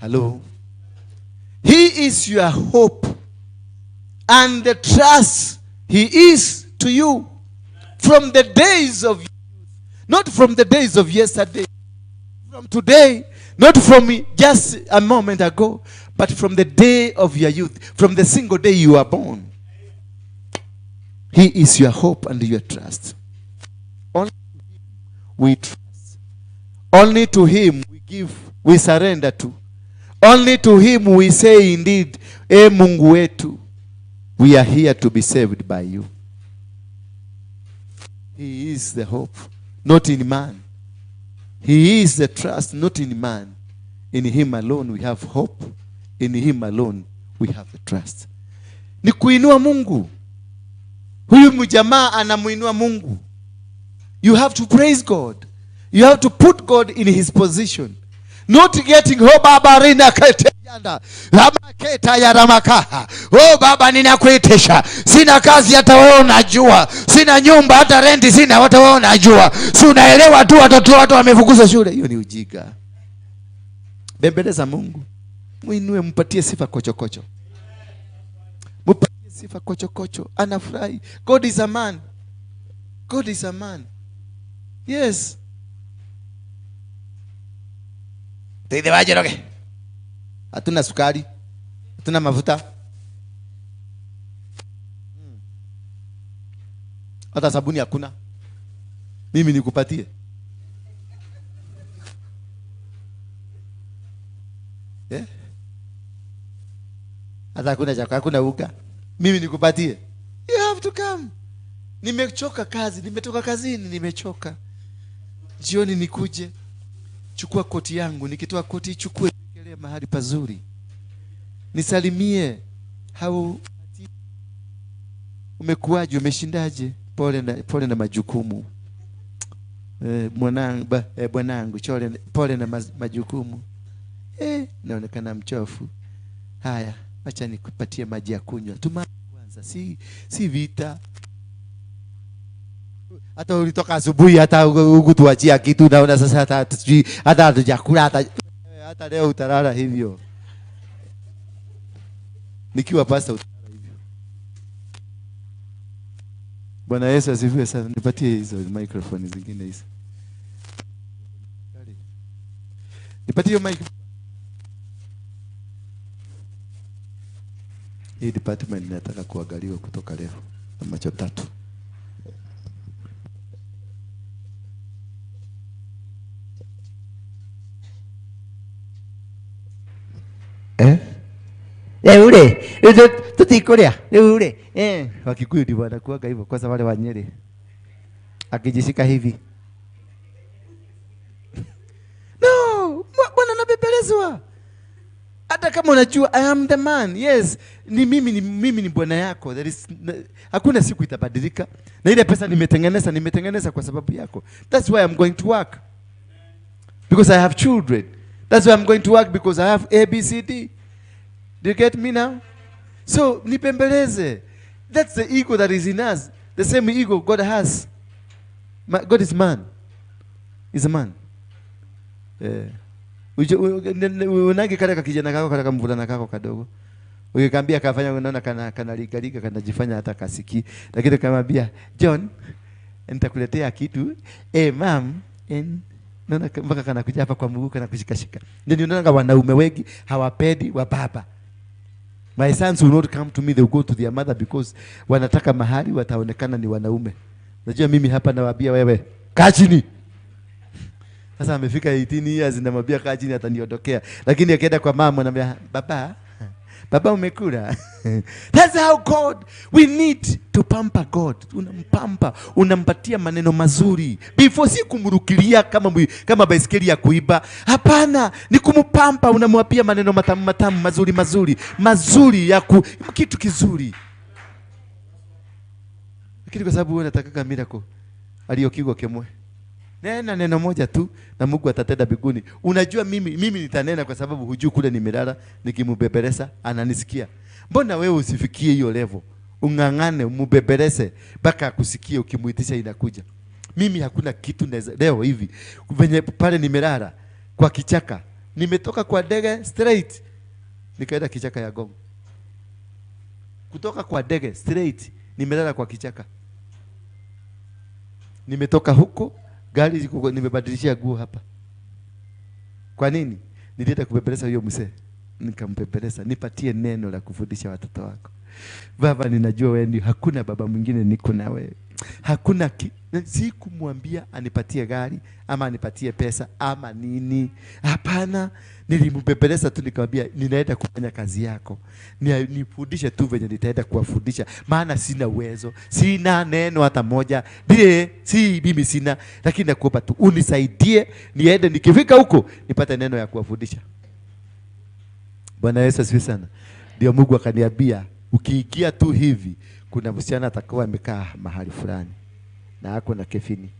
Hello? He is your hope and the trust he is to you from the days of youth. Not from the days of yesterday, from today, not from just a moment ago, but from the day of your youth, from the single day you were born. He is your hope and your trust. Only to him we trust. Only to him we give, we surrender to. Only to him we say indeed, E Mungu wetu, we are here to be saved by you. He is the hope, not in man. He is the trust, not in man. In him alone we have hope. In him alone we have the trust. Ni kuinua Mungu. Huyu mjamaa anamuinua Mungu. You have to praise God. You have to put God in his position. Not getting, oh baba rina kete yanda ramaketa ya ramakaha. Oh baba ninakuitisha. Sina kazi hata wewe unajua. Sina nyumba hata renti sina hata wewe unajua. Si unaelewa tu watoto watu wamefukuza shule. Hiyo ni ujinga. Bembeleza Mungu. Muinue, mpatie sifa kochokocho. Mpatie sifa kochokocho. Anafurahi. God is a man. God is a man. Yes. Hatuna sukari, hatuna mafuta, hata sabuni hakuna. Mimi nikupatie? Hata hakuna chakula, hakuna uga. Mimi nikupatie? You have to come. Nimechoka kazi, nimetoka kazini, nimechoka. Jioni nikuje, chukua koti yangu, nikitoa koti ichukue, wekelee mahali pazuri. Nisalimie. How umekuwaje, umeshindaje? Pole na majukumu. Bwanangu, pole na majukumu. Naonekana mchofu. Haya, acha nikupatie maji ya kunywa. Tuma kwanza, si vita. Hata ulitoka asubuhi hata hukutuachia kitu, naona sasa hata sijui, hata hatujakula, hata leo utalala hivyo. Nikiwa pastor utalala hivyo. Bwana Yesu asifiwe sana. Nipatie hizo microphone zingine hizo. Nipatie hiyo mic. Hii department nataka kuangaliwa kutoka leo na macho tatu. Ule, tutikuria, ule. Wakikuyu ndivyo wanakuwaga hivyo, kwanza wale wa Nyeri. Akijishika hivi. No, bwana anabembelezwa. Hata kama unajua I am the man. Yes, ni mimi ni bwana yako. There is, hakuna siku itabadilika. Na ile pesa nimetengeneza kwa sababu yako. That's why I'm going to work. Because I have children. That's why I'm going to work, because I have A, B, C, D. Do you get me now? So, nipembeleze. That's the ego that is in us. The same ego God has. God is man. He's a man. Unange kale kakijana kako, kale kamvulana kako kadogo. Ukikambia kafanya, unaona kanaligalika, kanajifanya hata kasiki. Lakini ukamwambia, John, nitakuletea kitu. Mom, naona mpaka kanakuja hapa kwa mguu, kanakushikashika. Ndio unaona wanaume wengi hawapendi wa baba. My sons will not come to me, they will go to their mother because wanataka mahali wataonekana ni wanaume. Najua mimi hapa nawaambia wewe, kaa chini. Sasa amefika 18 years namwambia kaa chini, ataniondokea. Lakini akienda kwa mama anamwambia, baba, baba umekula. That's how God, we need to pamper God. Unampampa, unampatia maneno mazuri. Before si kumrukilia kama baiskeli ya kuiba. Hapana, ni kumpampa, unamwapia maneno matamu matamu, mazuri mazuri, mazuri ya kitu kizuri. Lakini kwa sababu wewe unataka miracle, aliyokigwa kemwe. Nena neno moja tu na Mungu atatenda mbinguni. Unajua mimi nitanena kwa sababu hujui kule nimelala, nikimbebeleza ananisikia. Mbona wewe usifikie hiyo level? Ung'ang'ane umbebeleze mpaka akusikie, ukimuitisha inakuja. Mimi hakuna kitu naweza leo hivi. Venye pale nimelala kwa kichaka, nimetoka kwa ndege straight nikaenda kichaka ya Gong. Kutoka kwa ndege straight nimelala kwa kichaka. Nimetoka huko gari ziko, nimebadilishia nguo hapa. Kwa nini? Nilienda kubembeleza huyo mzee. Nikampembeleza, nipatie neno la kufundisha watoto wako. Baba, ninajua wewe ndio, hakuna baba mwingine, niko na wewe. Hakuna sikumwambia anipatie gari ama anipatie pesa ama nini. Hapana, nilimbembeleza tu nikamwambia ninaenda kufanya kazi yako. Nifundishe tu venye nitaenda kuwafundisha, maana sina uwezo, sina neno hata moja. Ndiye, si mimi sina, lakini nakuomba tu unisaidie niende, nikifika huko nipate neno ya kuwafundisha. Bwana Yesu asifiwe sana. Ndio Mungu akaniambia ukiingia tu hivi kuna msichana atakuwa amekaa mahali fulani na ako na kefini,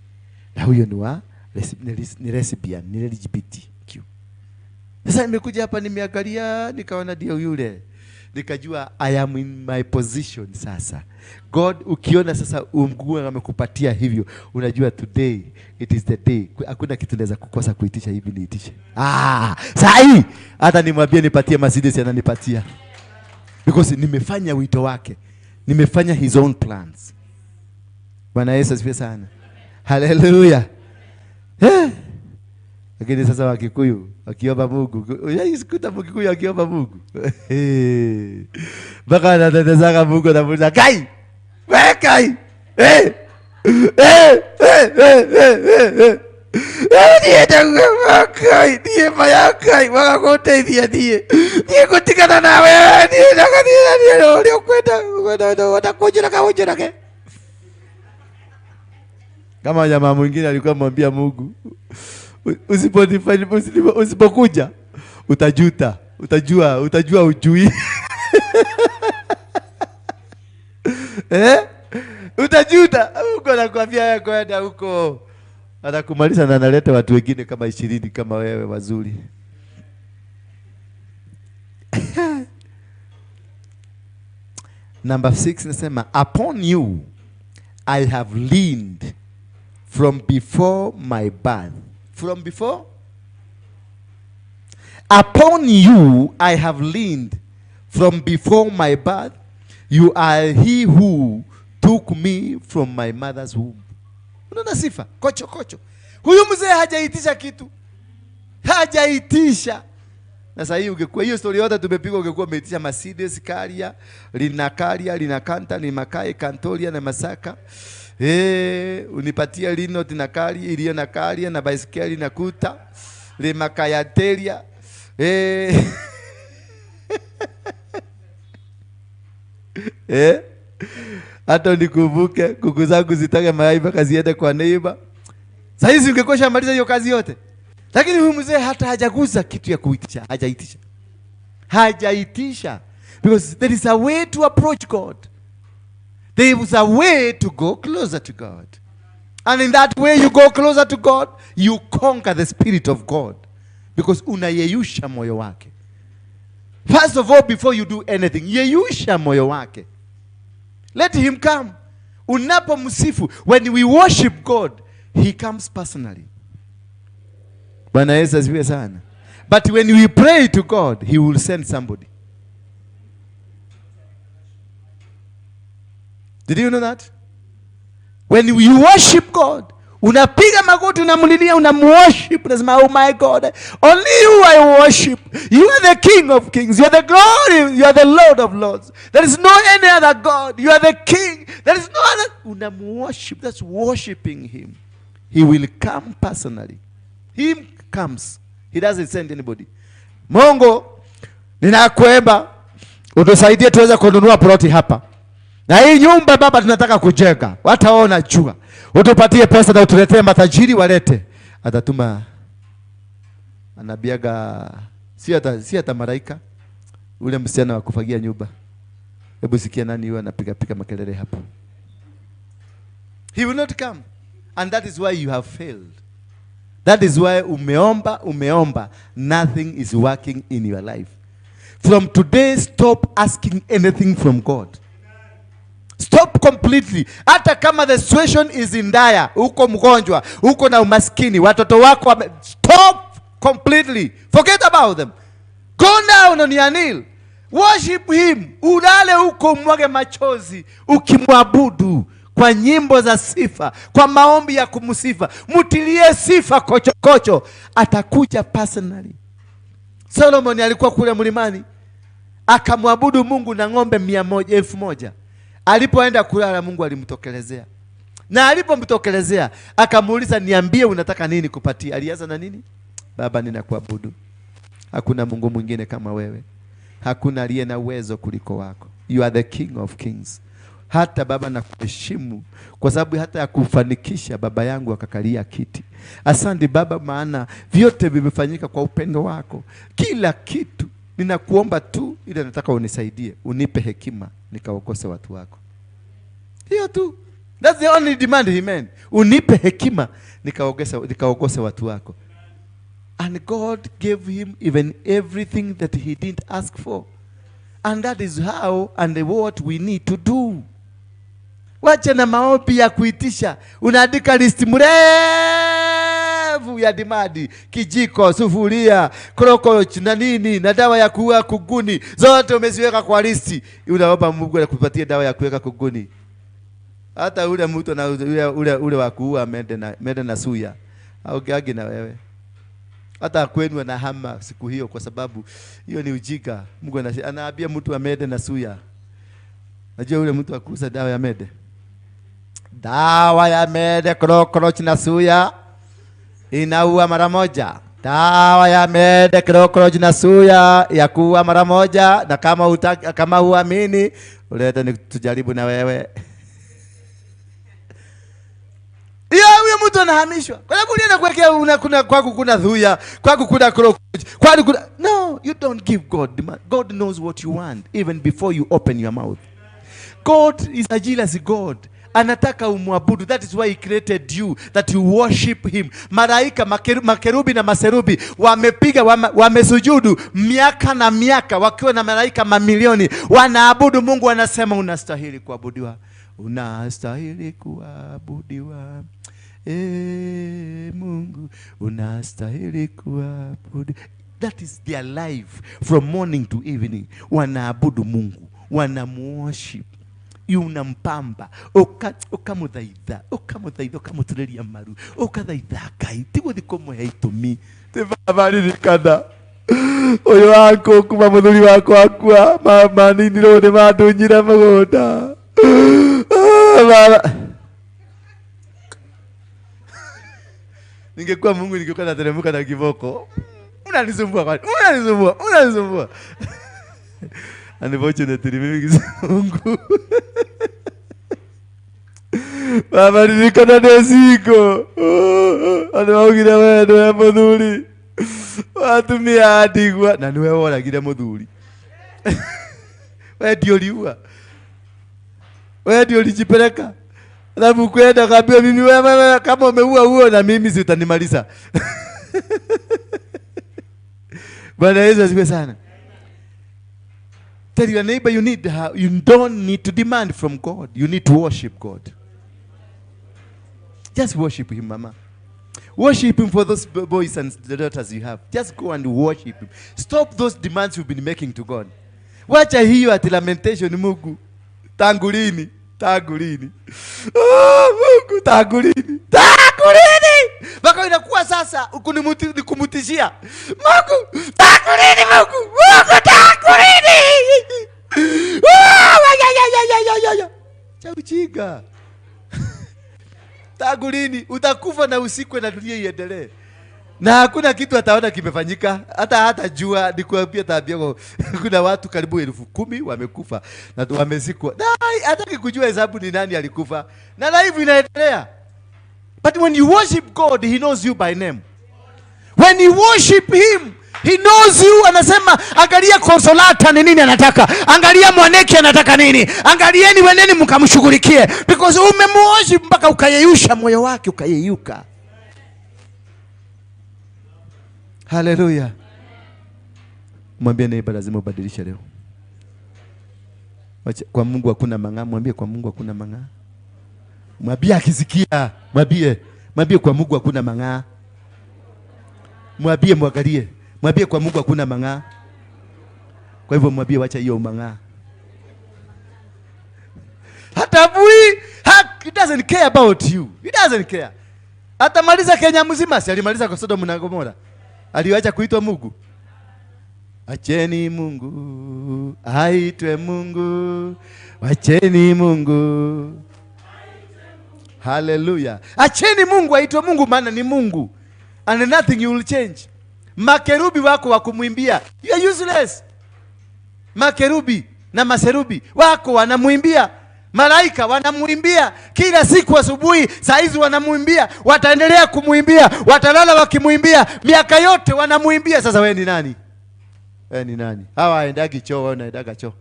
na huyo ni wa ni lesbian, ni LGBTQ. Sasa nimekuja hapa nimeangalia nikaona ndio yule, nikajua I am in my position sasa. God, ukiona sasa Mungu amekupatia hivyo, unajua today it is the day. Hakuna kitu naweza kukosa kuitisha hivi, niitishe. Sahi hata nimwambie nipatie Mercedes ananipatia. Because nimefanya wito wake. Nimefanya his own plans. Bwana Yesu asifiwe sana. Hallelujah. Lakini sasa Wakikuyu wakiomba Mungu, unaikuta Mkikuyu akiomba Mungu. Mpaka anatetezaga Mungu na Mungu, Kai! We Kai! Niĩ niĩ maya Kai, wagagũteithia niĩ. Niĩ ngũtigana nawe, niĩ ndagathiĩ na niĩ ũrĩa ũkwenda, ũkwenda kũnjũraga, ũnjũrage. Kama jamaa mwingine alikuwa amwambia Mungu, usipokuja utajuta, utajua ujui. Utajuta. Mungu anakuambia wewe kwenda huko. Atakumaliza na analeta watu wengine kama 20 kama wewe wazuri. Number 6 nasema, upon you I have leaned from before my birth. From before? Upon you I have leaned from before my birth. You are he who took me from my mother's womb. Unaona sifa? Kocho kocho. Huyu mzee hajaitisha kitu. Hajaitisha. Na sasa hii ungekuwa hiyo story yote tumepigwa, ungekuwa umeitisha Mercedes, Karia, Linakaria, Linakanta, Limakae, Kantoria na Masaka. Unipatia lino tinakari, iliyo na karia na baisikeli na kuta, limakayateria. Hata nikumbuke kuku zangu zitage mayai mpaka ziende kwa neighbor. Sasa hizi ungekuwa shamaliza hiyo kazi yote. Lakini huyu mzee hata hajagusa kitu ya kuitisha, hajaitisha. Hajaitisha. Because there is a way to approach God. There is a way to go closer to God. And in that way you go closer to God, you conquer the spirit of God. Because unayeyusha moyo wake. First of all, before you do anything, yeyusha moyo wake. Let him come. Unapomsifu, when we worship God, he comes personally. Bwana Yesu asifiwe sana. But when we pray to God, he will send somebody. Did you know that? When you worship God, unapiga magoti, unamlilia, unamworship, unasema, oh my God, only you I worship. You are the King of Kings. You are the glory. You are the Lord of Lords. There is no any other God. You are the King. There is no other. Unamworship. That's worshiping him. He will come personally. He comes. He doesn't send anybody. Mungu, ninakuomba utusaidie tuweze kununua ploti hapa. Na hii nyumba baba tunataka kujenga. Wataona jua. Utupatie pesa na utuletee matajiri walete. Atatuma, anabiaga si hata malaika, ule msichana wa kufagia nyumba. Hebu sikia nani yule anapiga piga makelele hapo. He will not come. And that is why you have failed. That is why umeomba, nothing is working in your life. From today, stop asking anything from God. Stop completely. Hata kama the situation is in dire, uko mgonjwa, uko na umaskini, watoto wako, stop completely. Forget about them. Go down on your knee. Worship him. Ulale huko mwage machozi ukimwabudu kwa nyimbo za sifa, kwa maombi ya kumsifa. Mutilie sifa kocho kocho. Atakuja personally. Solomon alikuwa kule mlimani, akamwabudu Mungu na ng'ombe 1,000. Alipoenda kulala Mungu alimtokelezea. Na alipomtokelezea akamuuliza, niambie unataka nini kupatia. Alianza na nini? Baba, ninakuabudu. Hakuna Mungu mwingine kama wewe. Hakuna aliye na uwezo kuliko wako. You are the King of Kings. Hata baba nakuheshimu kwa sababu hata ya kufanikisha baba yangu akakalia kiti. Asante baba, maana vyote vimefanyika kwa upendo wako. Kila kitu ninakuomba tu, ila nataka unisaidie, unipe hekima nikaokose watu wako. Hiyo tu. That's the only demand he made. Unipe hekima nikaokose watu wako. And God gave him even everything that he didn't ask for. And that is how and what we need to do. Wacha na maombi ya kuitisha. Unaandika list mrefu ya dimadi, kijiko, sufuria, krokoch na nini, na dawa ya kuua kuguni. Zote umeziweka kwa listi. Unaomba Mungu akupatie dawa ya kuweka kuguni. Hata ule mtu na ule wa kuua mende na suya. Au gagi na wewe. Hata kwenu na hama siku hiyo, kwa sababu hiyo ni ujika. Mungu anaambia mtu amede na suya. Najua ule mtu akuuza dawa ya mede. Dawa ya mede, krokoch na suya inaua mara moja. Dawa ya mede, krokoch na suya ya kuua mara moja. Na kama huamini, ulete ni tujaribu na wewe. Hiyo Mtu anahamishwa. Kwa sababu ulienda kuwekea una kuna kwaku kuna dhuya, kwaku kuna cockroach, kwaku kuna. No, you don't give God. God knows what you want even before you open your mouth. God is a jealous God. Anataka umwabudu. That is why he created you, that you worship him. Malaika, makerubi na maserubi wamepiga, wamesujudu miaka na miaka wakiwa na malaika mamilioni, wanaabudu Mungu, wanasema unastahili kuabudiwa. Unastahili kuabudiwa. Mungu, unastahili kuabudiwa. That is their life from morning to evening. Wanaabudu Mungu, wanamuworship. Unampamba, ukamuthaitha, ukamuthaitha, ukamutureria maru, ukathaitha Ngai, ti guthi kumuhe itumi. Ti baba ririkana uyu waku kuma muthuri wakwa akua, maninirwo ni mandunyire mugunda. Baba. Ningekuwa Mungu ningekuwa nateremka na kiboko. Unanisumbua kwani? Unanisumbua, unanisumbua. Unfortunately, mimi si Mungu. Baba ririkana ndĩ single. Andũ maugire we nĩwe mũthuri. Atumia a ndigwa na nĩwe woragire mũthuri. We ndio uliua. We ndio ulijipeleka. Alafu kwenda kaambia mimi wewe kama umeua huo na mimi si utanimaliza. Bwana Yesu asifiwe sana. Tell your neighbor you don't need to demand from God. You need to worship God. Just worship him, mama. Worship him for those boys and the daughters you have. Just go and worship him. Stop those demands you've been making to God. Wacha hiyo ati lamentation Mungu. Tangu lini? Tangu lini? Oh, Mungu, tangu lini? Tangu lini? Mpaka inakuwa sasa ni kumutishia. Mungu, tangu lini Mungu? Mungu, tangu lini? Oh, ya, ya, ya, ya, ya, ya, ya. Cha ujinga. Tangu lini? Utakufa na usikwe na dunia iendelee. Na hakuna kitu ataona kimefanyika. Hata jua, nikuambia tabia kwa, kuna watu karibu 10,000 wamekufa na wamezikwa. Na hataki kujua hesabu ni nani alikufa. Na life inaendelea. But when you worship God, he knows you by name. When you worship him, he knows you. Anasema, angalia Consolata ni nini anataka. Angalia Mwaneki anataka nini. Angalieni weneni mkamshughulikie. Because umemworship mpaka ukayeyusha moyo wake, ukayeyuka. Hallelujah. Mwambie neighbor lazima ubadilishe leo. Wacha, kwa Mungu hakuna mang'aa. Mwambie kwa Mungu hakuna mang'aa. Mwambie akisikia. Mwambie. Mwambie kwa Mungu hakuna mang'aa. Mwambie, mwangalie. Mwambie kwa Mungu hakuna mang'aa. Kwa hivyo mwambie wacha hiyo mang'aa. Hatabui, he doesn't care about you. He doesn't care. Atamaliza Kenya mzima, si alimaliza kwa Sodom na Gomora. Aliacha kuitwa Mungu. Acheni Mungu aitwe Mungu. Acheni Mungu. Hallelujah. Acheni Mungu aitwe Mungu, maana ni Mungu. And nothing you will change. Makerubi wako wa kumwimbia, you are useless. Makerubi na maserubi wako wanamuimbia. Malaika wanamuimbia kila siku asubuhi, saa hizi wanamuimbia, wataendelea kumuimbia, watalala wakimuimbia, miaka yote wanamuimbia. Sasa wewe ni nani? Wewe ni nani? Hawa waendagi choo, wewe unaendaga choo.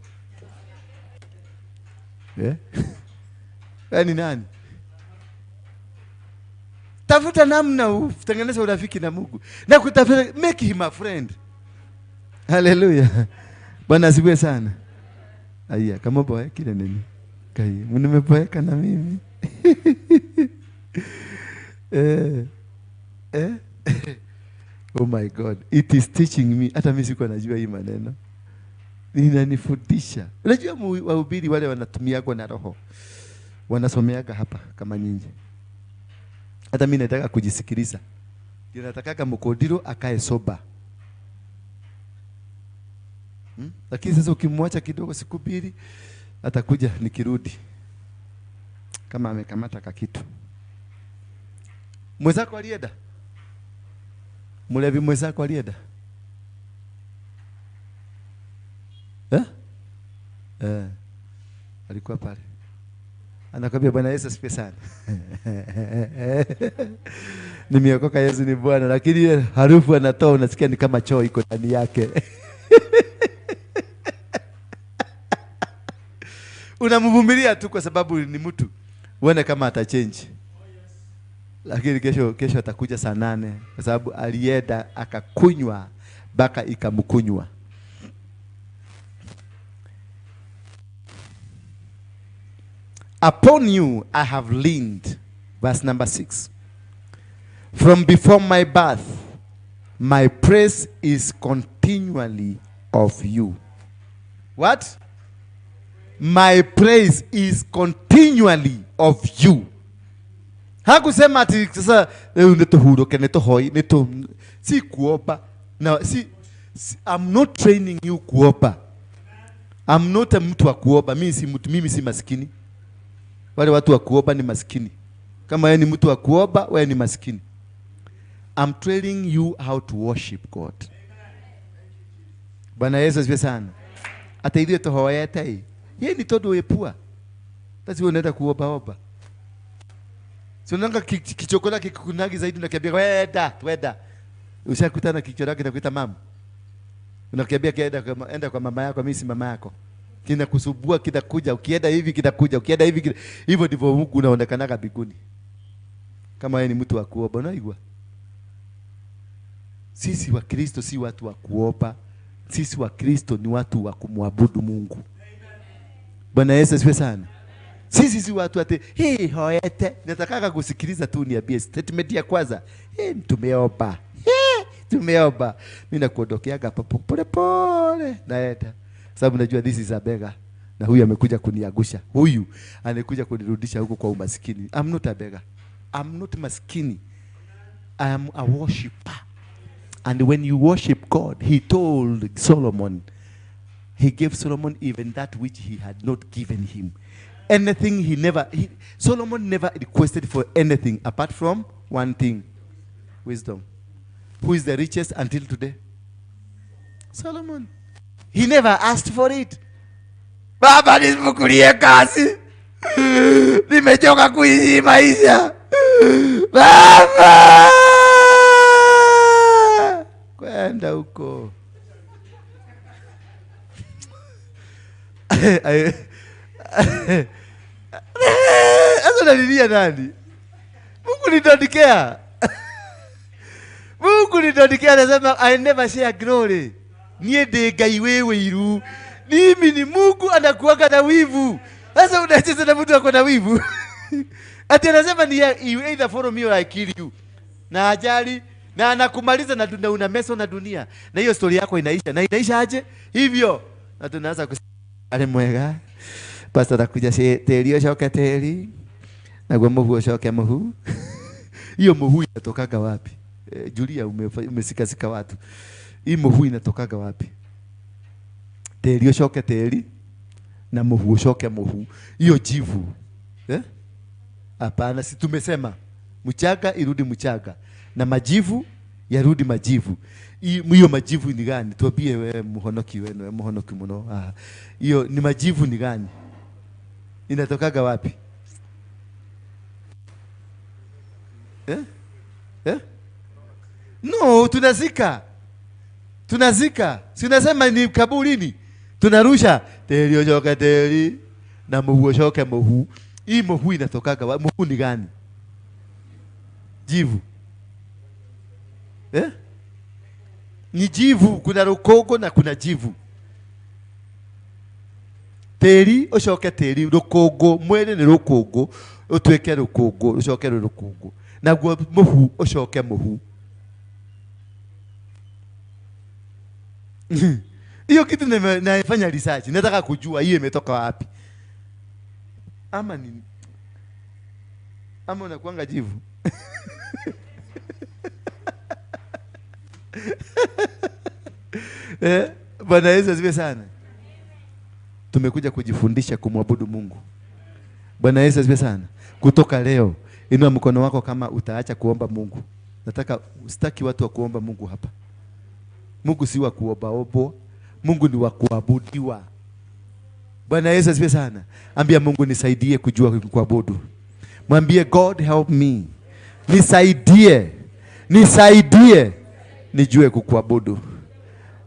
Wewe ni nani? Tafuta namna utengeneze urafiki na Mungu. Na kutafuta, make him a friend. Hallelujah. Bwana asifiwe sana. Aya, kama boy kile nini? Kai, nimeboeka na mimi. Oh my God, it is teaching me. Hata mimi sikuwa najua hii maneno. Inanifundisha. Unajua wahubiri wale wanatumia kwa na roho. Wanasomeaga hapa kama nyinyi. Hata mimi nataka kujisikiliza. Ninataka mkodiro akae soba. Lakini sasa ukimwacha kidogo siku mbili atakuja nikirudi kama amekamata kakitu. Mwenzako alienda? Mlevi mwenzako alienda? Alikuwa pale. Anakwambia Bwana Yesu asifiwe sana. Nimeokoka, Yesu ni Bwana, lakini ile harufu anatoa unasikia ni kama choo iko ndani yake. Unamvumilia tu kwa sababu ni mtu. Uone kama atachange. Lakini kesho atakuja saa 8 kwa sababu alienda akakunywa baka ikamkunywa. Upon you I have leaned, verse number 6. From before my birth, my praise is continually of you. What? My praise is continually of you. Hakusema ati sasa nitohuruke, nitohoi, nito si kuomba. No, si, I'm not training you kuomba. I'm not a mtu wa kuomba. Mimi si mtu, mimi si maskini. Wale watu wa kuomba ni maskini. Kama wewe ni mtu wa kuomba, wewe ni maskini. I'm training you how to worship God. Bwana Yesu asifiwe sana. Ata ithuĩ tũhoete ĩ. Yeye ni tondu wĩ pua. Sasa wewe unaenda kuomba omba. Si unaona kichokora kikukunagi zaidi unakiambia wenda, wenda. Ushakutana kichokora kinakuita mama. Unakiambia kienda kwa, enda kwa mama yako, mimi si mama yako. Kinakusubua, kinakuja, ukienda hivi kinakuja, ukienda hivi hivyo ndivyo Mungu unaonekanaga mbinguni. Kama yeye ni mtu wa kuomba, unaigua? Sisi wa Kristo si watu wa kuomba. Sisi wa Kristo ni watu wa kumwabudu Mungu. Bwana Yesu asifiwe sana. Sisi si watu ati hii hoete. Nataka kusikiliza tu niambie statement ya kwanza. Hii tumeomba. Hii tumeomba. Mimi nakuondokeaga hapo pole pole naenda. Sababu najua this is a beggar. Na huyu amekuja kuniagusha. Huyu amekuja kunirudisha huko kwa umaskini. I'm not a beggar. I'm not maskini. I am a worshipper. And when you worship God, he told Solomon, he gave Solomon even that which he had not given him. Anything he never, Solomon never requested for anything apart from one thing, wisdom. Who is the richest until today? Solomon. He never asked for it. Baba, nisifukulie kazi. Nimechoka kuishi maisha. Baba! Kwenda huko. Sasa unalilia nani? Mungu ni don't care. Mungu ni don't care, anasema I never share glory. Nie ndĩ Ngai wĩ wĩiru. Mimi ni Mungu anakuaga na wivu. Sasa unacheza na mtu ako na wivu. Ati anasema ni you either follow me or I kill you. Na ajali na anakumaliza na dunia, una meso na dunia. Na hiyo story yako inaisha. Na inaisha aje? Hivyo. Na tunaanza kusema ale mwega. Pastor atakuja teri ucoke teri. Na gwo muhu ucoke muhu. Hiyo muhu inatokaga wapi? Julia umesikasika watu. Hii muhu inatokaga wapi? Teri ucoke teri na muhu ucoke muhu. Hiyo jivu. Eh? Hapana, si tumesema mchanga irudi mchanga na majivu yarudi majivu. Hiyo majivu ni gani? Tuambie wewe muhonoki wenu, wewe muhonoki muno. Ah. Hiyo ni majivu ni gani? Inatokaga wapi? Eh? Eh? No, tunazika. Tunazika. Si unasema ni kaburini. Tunarusha teri ojoke teri na muhu ojoke muhu. Hii muhu inatokaga wapi? Muhu ni gani? Jivu. Eh? Ni jivu, kuna rukongo na kuna jivu. Teri ucoke teri, rukongo, mwere ni rukongo, utuike rukongo, ucoke rukongo. Naguo muhu ucoke muhu. Hiyo kitu naifanya research, nataka kujua hiyo imetoka wapi. Ama ni ama unakuanga jivu. Bwana Yesu asifiwe sana. Tumekuja kujifundisha kumwabudu Mungu. Bwana Yesu asifiwe sana. Kutoka leo, inua mkono wako kama utaacha kuomba Mungu. Nataka usitaki watu wa kuomba Mungu hapa. Mungu si wa kuomba obo. Mungu ni wa kuabudiwa. Bwana Yesu asifiwe sana. Ambia Mungu nisaidie kujua kuabudu. Mwambie God help me. Nisaidie. Nisaidie nijue kukuabudu.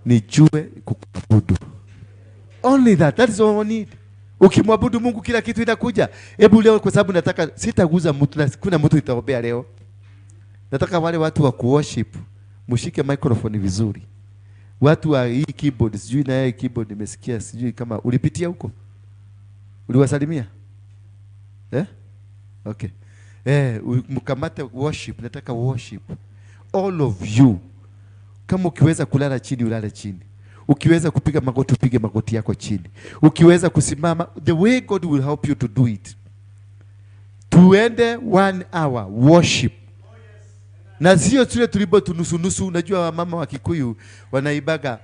Nijue kukuabudu. Only that. That is all we need. Ukimwabudu Mungu kila kitu inakuja. Hebu leo kwa sababu nataka sitaguza mtu na kuna mtu itaombea leo. Nataka wale watu wa kuworship mshike microphone vizuri. Watu wa hii keyboard, sijui na yeye keyboard nimesikia, sijui kama ulipitia huko. Uliwasalimia? Eh? Okay. Mkamate worship, nataka worship. All of you. Kama ukiweza kulala chini, ulale chini. Ukiweza kupiga magoti, upige magoti yako chini. Ukiweza kusimama, the way God will help you to do it. Tuende 1 hour worship. Na sio tule tulibo tunusu-nusu. Unajua wamama wa Kikuyu wanaibaga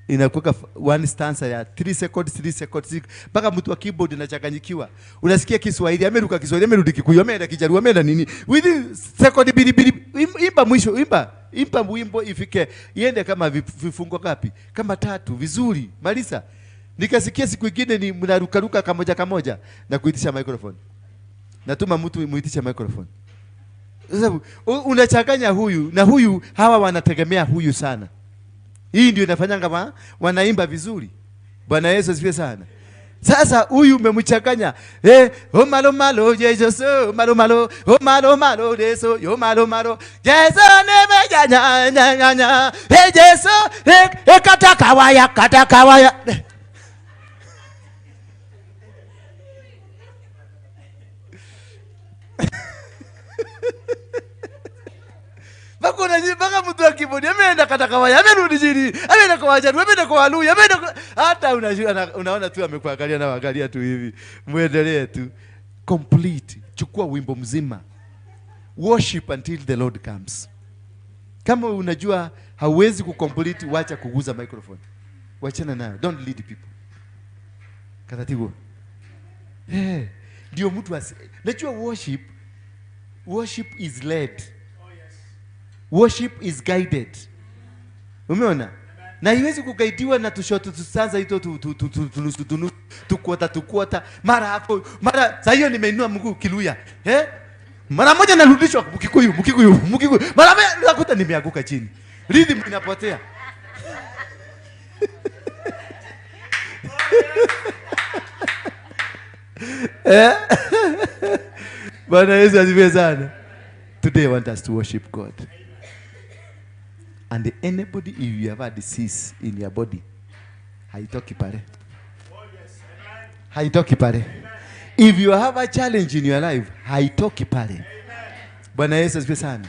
inakuwa one stanza ya 3 seconds, 3 seconds, mpaka mtu wa keyboard anachanganyikiwa. Unasikia Kiswahili, ameruka Kiswahili, amerudi Kikuyu, ameenda Kijaluo, ameenda nini. Within second bili bili, imba mwisho, imba wimbo ifike, iende kama vifungo ngapi? Kama 3 vizuri. Malisa. Nikasikia siku nyingine ni mnarukaruka kamoja kamoja na kuitisha microphone. Natuma mtu muitisha microphone. Sababu unachanganya huyu na huyu, hawa wanategemea huyu sana. Hii ndio inafanyanga wanaimba vizuri. Bwana Yesu asifiwe sana. Sasa huyu umemchanganya. O malo malo Yesu, malo malo, o malo malo Yesu, yo malo malo. Yesu neme nya nya nya nya. Yesu, kata kawaya, kata kawaya. Baka mtu wa keyboard ameenda kata kawaya, amerudi chini, ameenda kwa Wajaluo, ameenda kwa Waluya, ameenda hata unaona tu amekuangalia na waangalia tu hivi. Muendelee tu. Complete. Chukua wimbo mzima. Worship until the Lord comes. Kama unajua hauwezi kucomplete, wacha kuguza microphone. Wachana nayo. Don't lead people. Katatibu. Ndio mtu najua worship is led. Worship is guided. Umeona? Na haiwezi kugaidiwa na tushoto tusanza ito tu tukuota tukuota mara hapo mara saa hiyo nimeinua mguu Kiluya. Mara moja narudishwa Mkikuyu, Mkikuyu, Mkikuyu. Mara moja nakuta nimeanguka chini. Rhythm inapotea. Bwana Yesu asifiwe sana. Today I want us to worship God. And anybody, if you have a disease in your body, haitoki pale. Haitoki pale. If you have a challenge in your life, haitoki pale. Bwana Yesu asifiwe sana.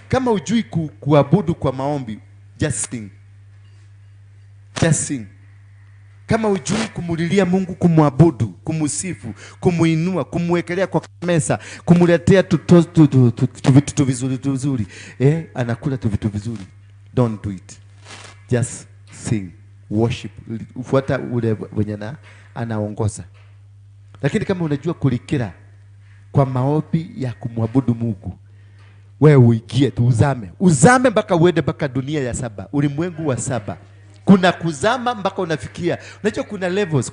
Kama hujui kuabudu kwa maombi, just sing. Just sing. Kama hujui kumulilia Mungu, kumwabudu, kumusifu, kumuinua, kumwekelea kwa mesa, kumuletea tu vizuri vizuri. Anakula tu vitu vizuri. Don't do it. Just sing, worship. Ufuata ule mwenye anaongoza. Lakini kama unajua kulikira kwa maombi ya kumwabudu Mungu, wewe uingie tu, uzame. Uzame mpaka uende mpaka dunia ya 7, ulimwengu wa 7. Kuna kuzama mpaka unafikia. Unajua kuna levels,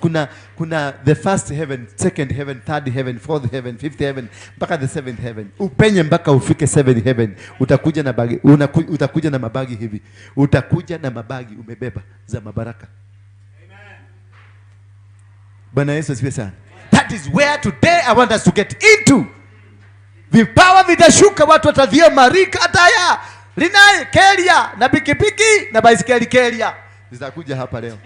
kuna the first heaven, second heaven, third heaven, fourth heaven, fifth heaven, mpaka the seventh heaven. Upenye mpaka ufike seventh heaven. Utakuja na bagi, utakuja na mabagi hivi. Utakuja na mabagi umebeba za mabaraka. Amen. Bwana Yesu asifiwe sana. That is where today I want us to get into. Vipawa vitashuka, watu watadhia marika ataya. Linai kelia na pikipiki na baisikeli kelia. Zitakuja hapa leo.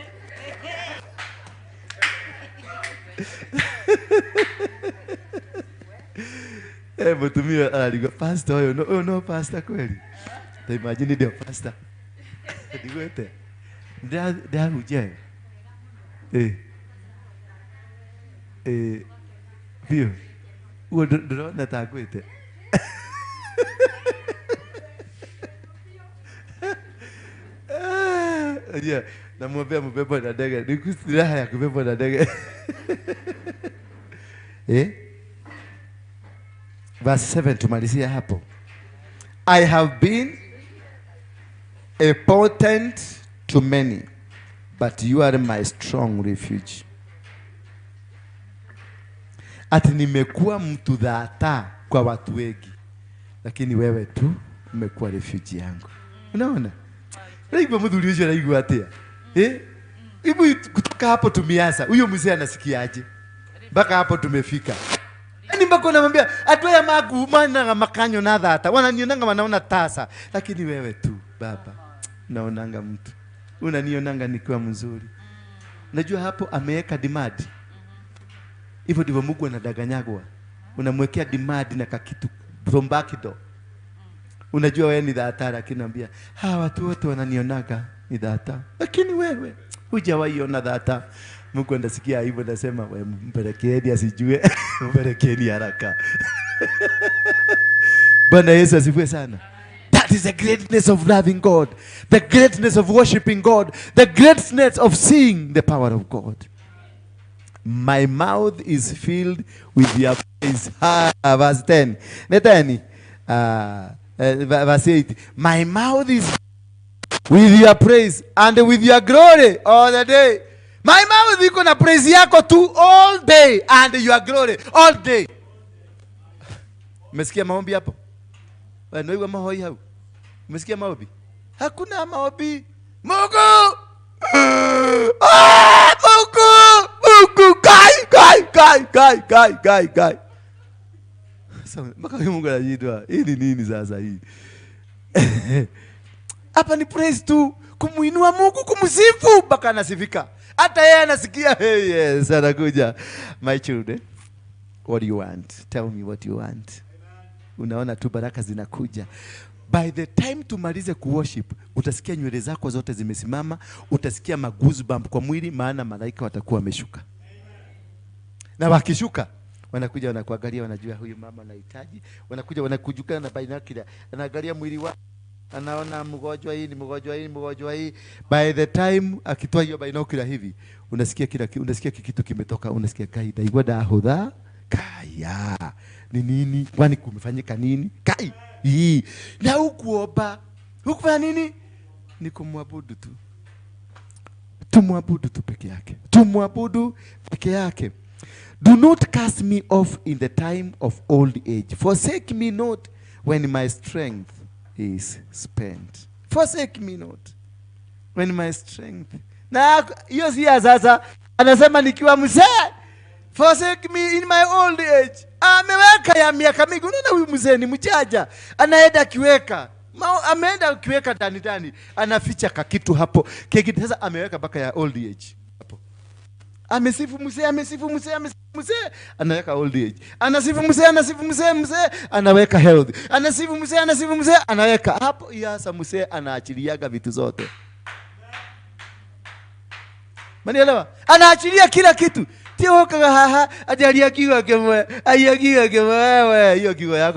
Mtumie alikuwa pastor huyo. No, no pastor kweli. Ta imagine ndio pastor. Ndigwete. Ndio uje. Vio. Uo ndona tagwete. Yeah, namwambia mbebwa na ndege. Ni raha ya kubebwa na ndege. Verse 7 tumalizia hapo. I have been a potent to many. But you are my strong refuge. Ati nimekuwa mtu dhata kwa watu wengi, lakini wewe tu umekuwa refuge yangu. Unaona? Raigua muthuri ucio araigua atia? Eh? Hebu kutoka hapo tumeanza. Huyo mzee anasikiaje? Mpaka hapo tumefika. Yaani mpaka unamwambia atu aya magumanaga makanyona thata, wananionanga wanaona tasa, lakini wewe tu baba naonanga mtu, unanionanga nikiwa mzuri. Najua hapo ameweka demand. Hivyo ndivyo Mungu anadanganyagwa. Unamwekea demand na kakitu rombakido. Unajua wewe ni dhata, lakini naambia hawa watu wote wananionaga ni dhata, lakini wewe hujawahi ona dhata. Mungu anasikia hivyo, anasema wewe mpelekeeni asijue, mpelekeeni haraka. Bwana Yesu asifiwe sana. That is the greatness of loving God, the greatness of worshiping God, the greatness of seeing the power of God. My mouth is filled with your praise. Ah, verse 10. Netani. Verse 8. My mouth is with your praise and with your glory all the day. My mouth iko na praise yako tu all day and your glory all day. Umesikia maombi hapo? Wewe mahoi hau? Umesikia maombi? Hakuna maombi. Mungu! Ah, Mungu! Mungu! Kai, kai, kai, kai, kai, kai, kai. Sasa mpaka huyu Mungu anajidwa. Hii ni nini sasa hii? Hapa ni praise tu, kumuinua Mungu, kumsifu mpaka anasifika. Hata yeye anasikia, hey, yes, anakuja. My children, what do you want? Tell me what you want. Unaona tu baraka zinakuja. By the time tumalize kuworship, utasikia nywele zako zote zimesimama, utasikia magoosebump kwa mwili, maana malaika watakuwa wameshuka. Na wakishuka, wanakuja wanakuangalia, wanajua huyu mama anahitaji, wanakuja wanakujukana na binocular, anaangalia mwili wako, anaona mgonjwa hii ni mgonjwa hii, mgonjwa hii. By the time akitoa hiyo binocular hivi, unasikia kila unasikia kitu kimetoka, unasikia kai ndaigua ndahutha kaya ni nini, kwani kumefanyika nini? Kai hii na hukuomba, hukufanya nini? Ni kumwabudu tu, tumwabudu tu peke yake, tumwabudu peke yake. Do not cast me off in the time of old age. Forsake me not when my strength is spent. Forsake me not when my strength. Na hiyo si ya sasa, anasema nikiwa mzee. Forsake me in my old age. Ameweka ya miaka mingi. Unaona huyu mzee ni mjaja, anaenda akiweka ameenda akiweka ndani ndani, anaficha kakitu hapo keki. Sasa ameweka mpaka ya old age hapo. Amesifu mzee, amesifu mzee, amesifu mzee, anaweka old age. Anasifu mzee, anasifu mzee, mzee, anaweka health. Anasifu mzee, anasifu mzee, anaweka hapo. Sasa mzee anaachiliaga vitu zote. Manielewa? Anaachilia kila kitu. Tio kaga haha, ajalia kiwa kimwe, aia kiwa kimwe, wewe, hiyo kiwa yako.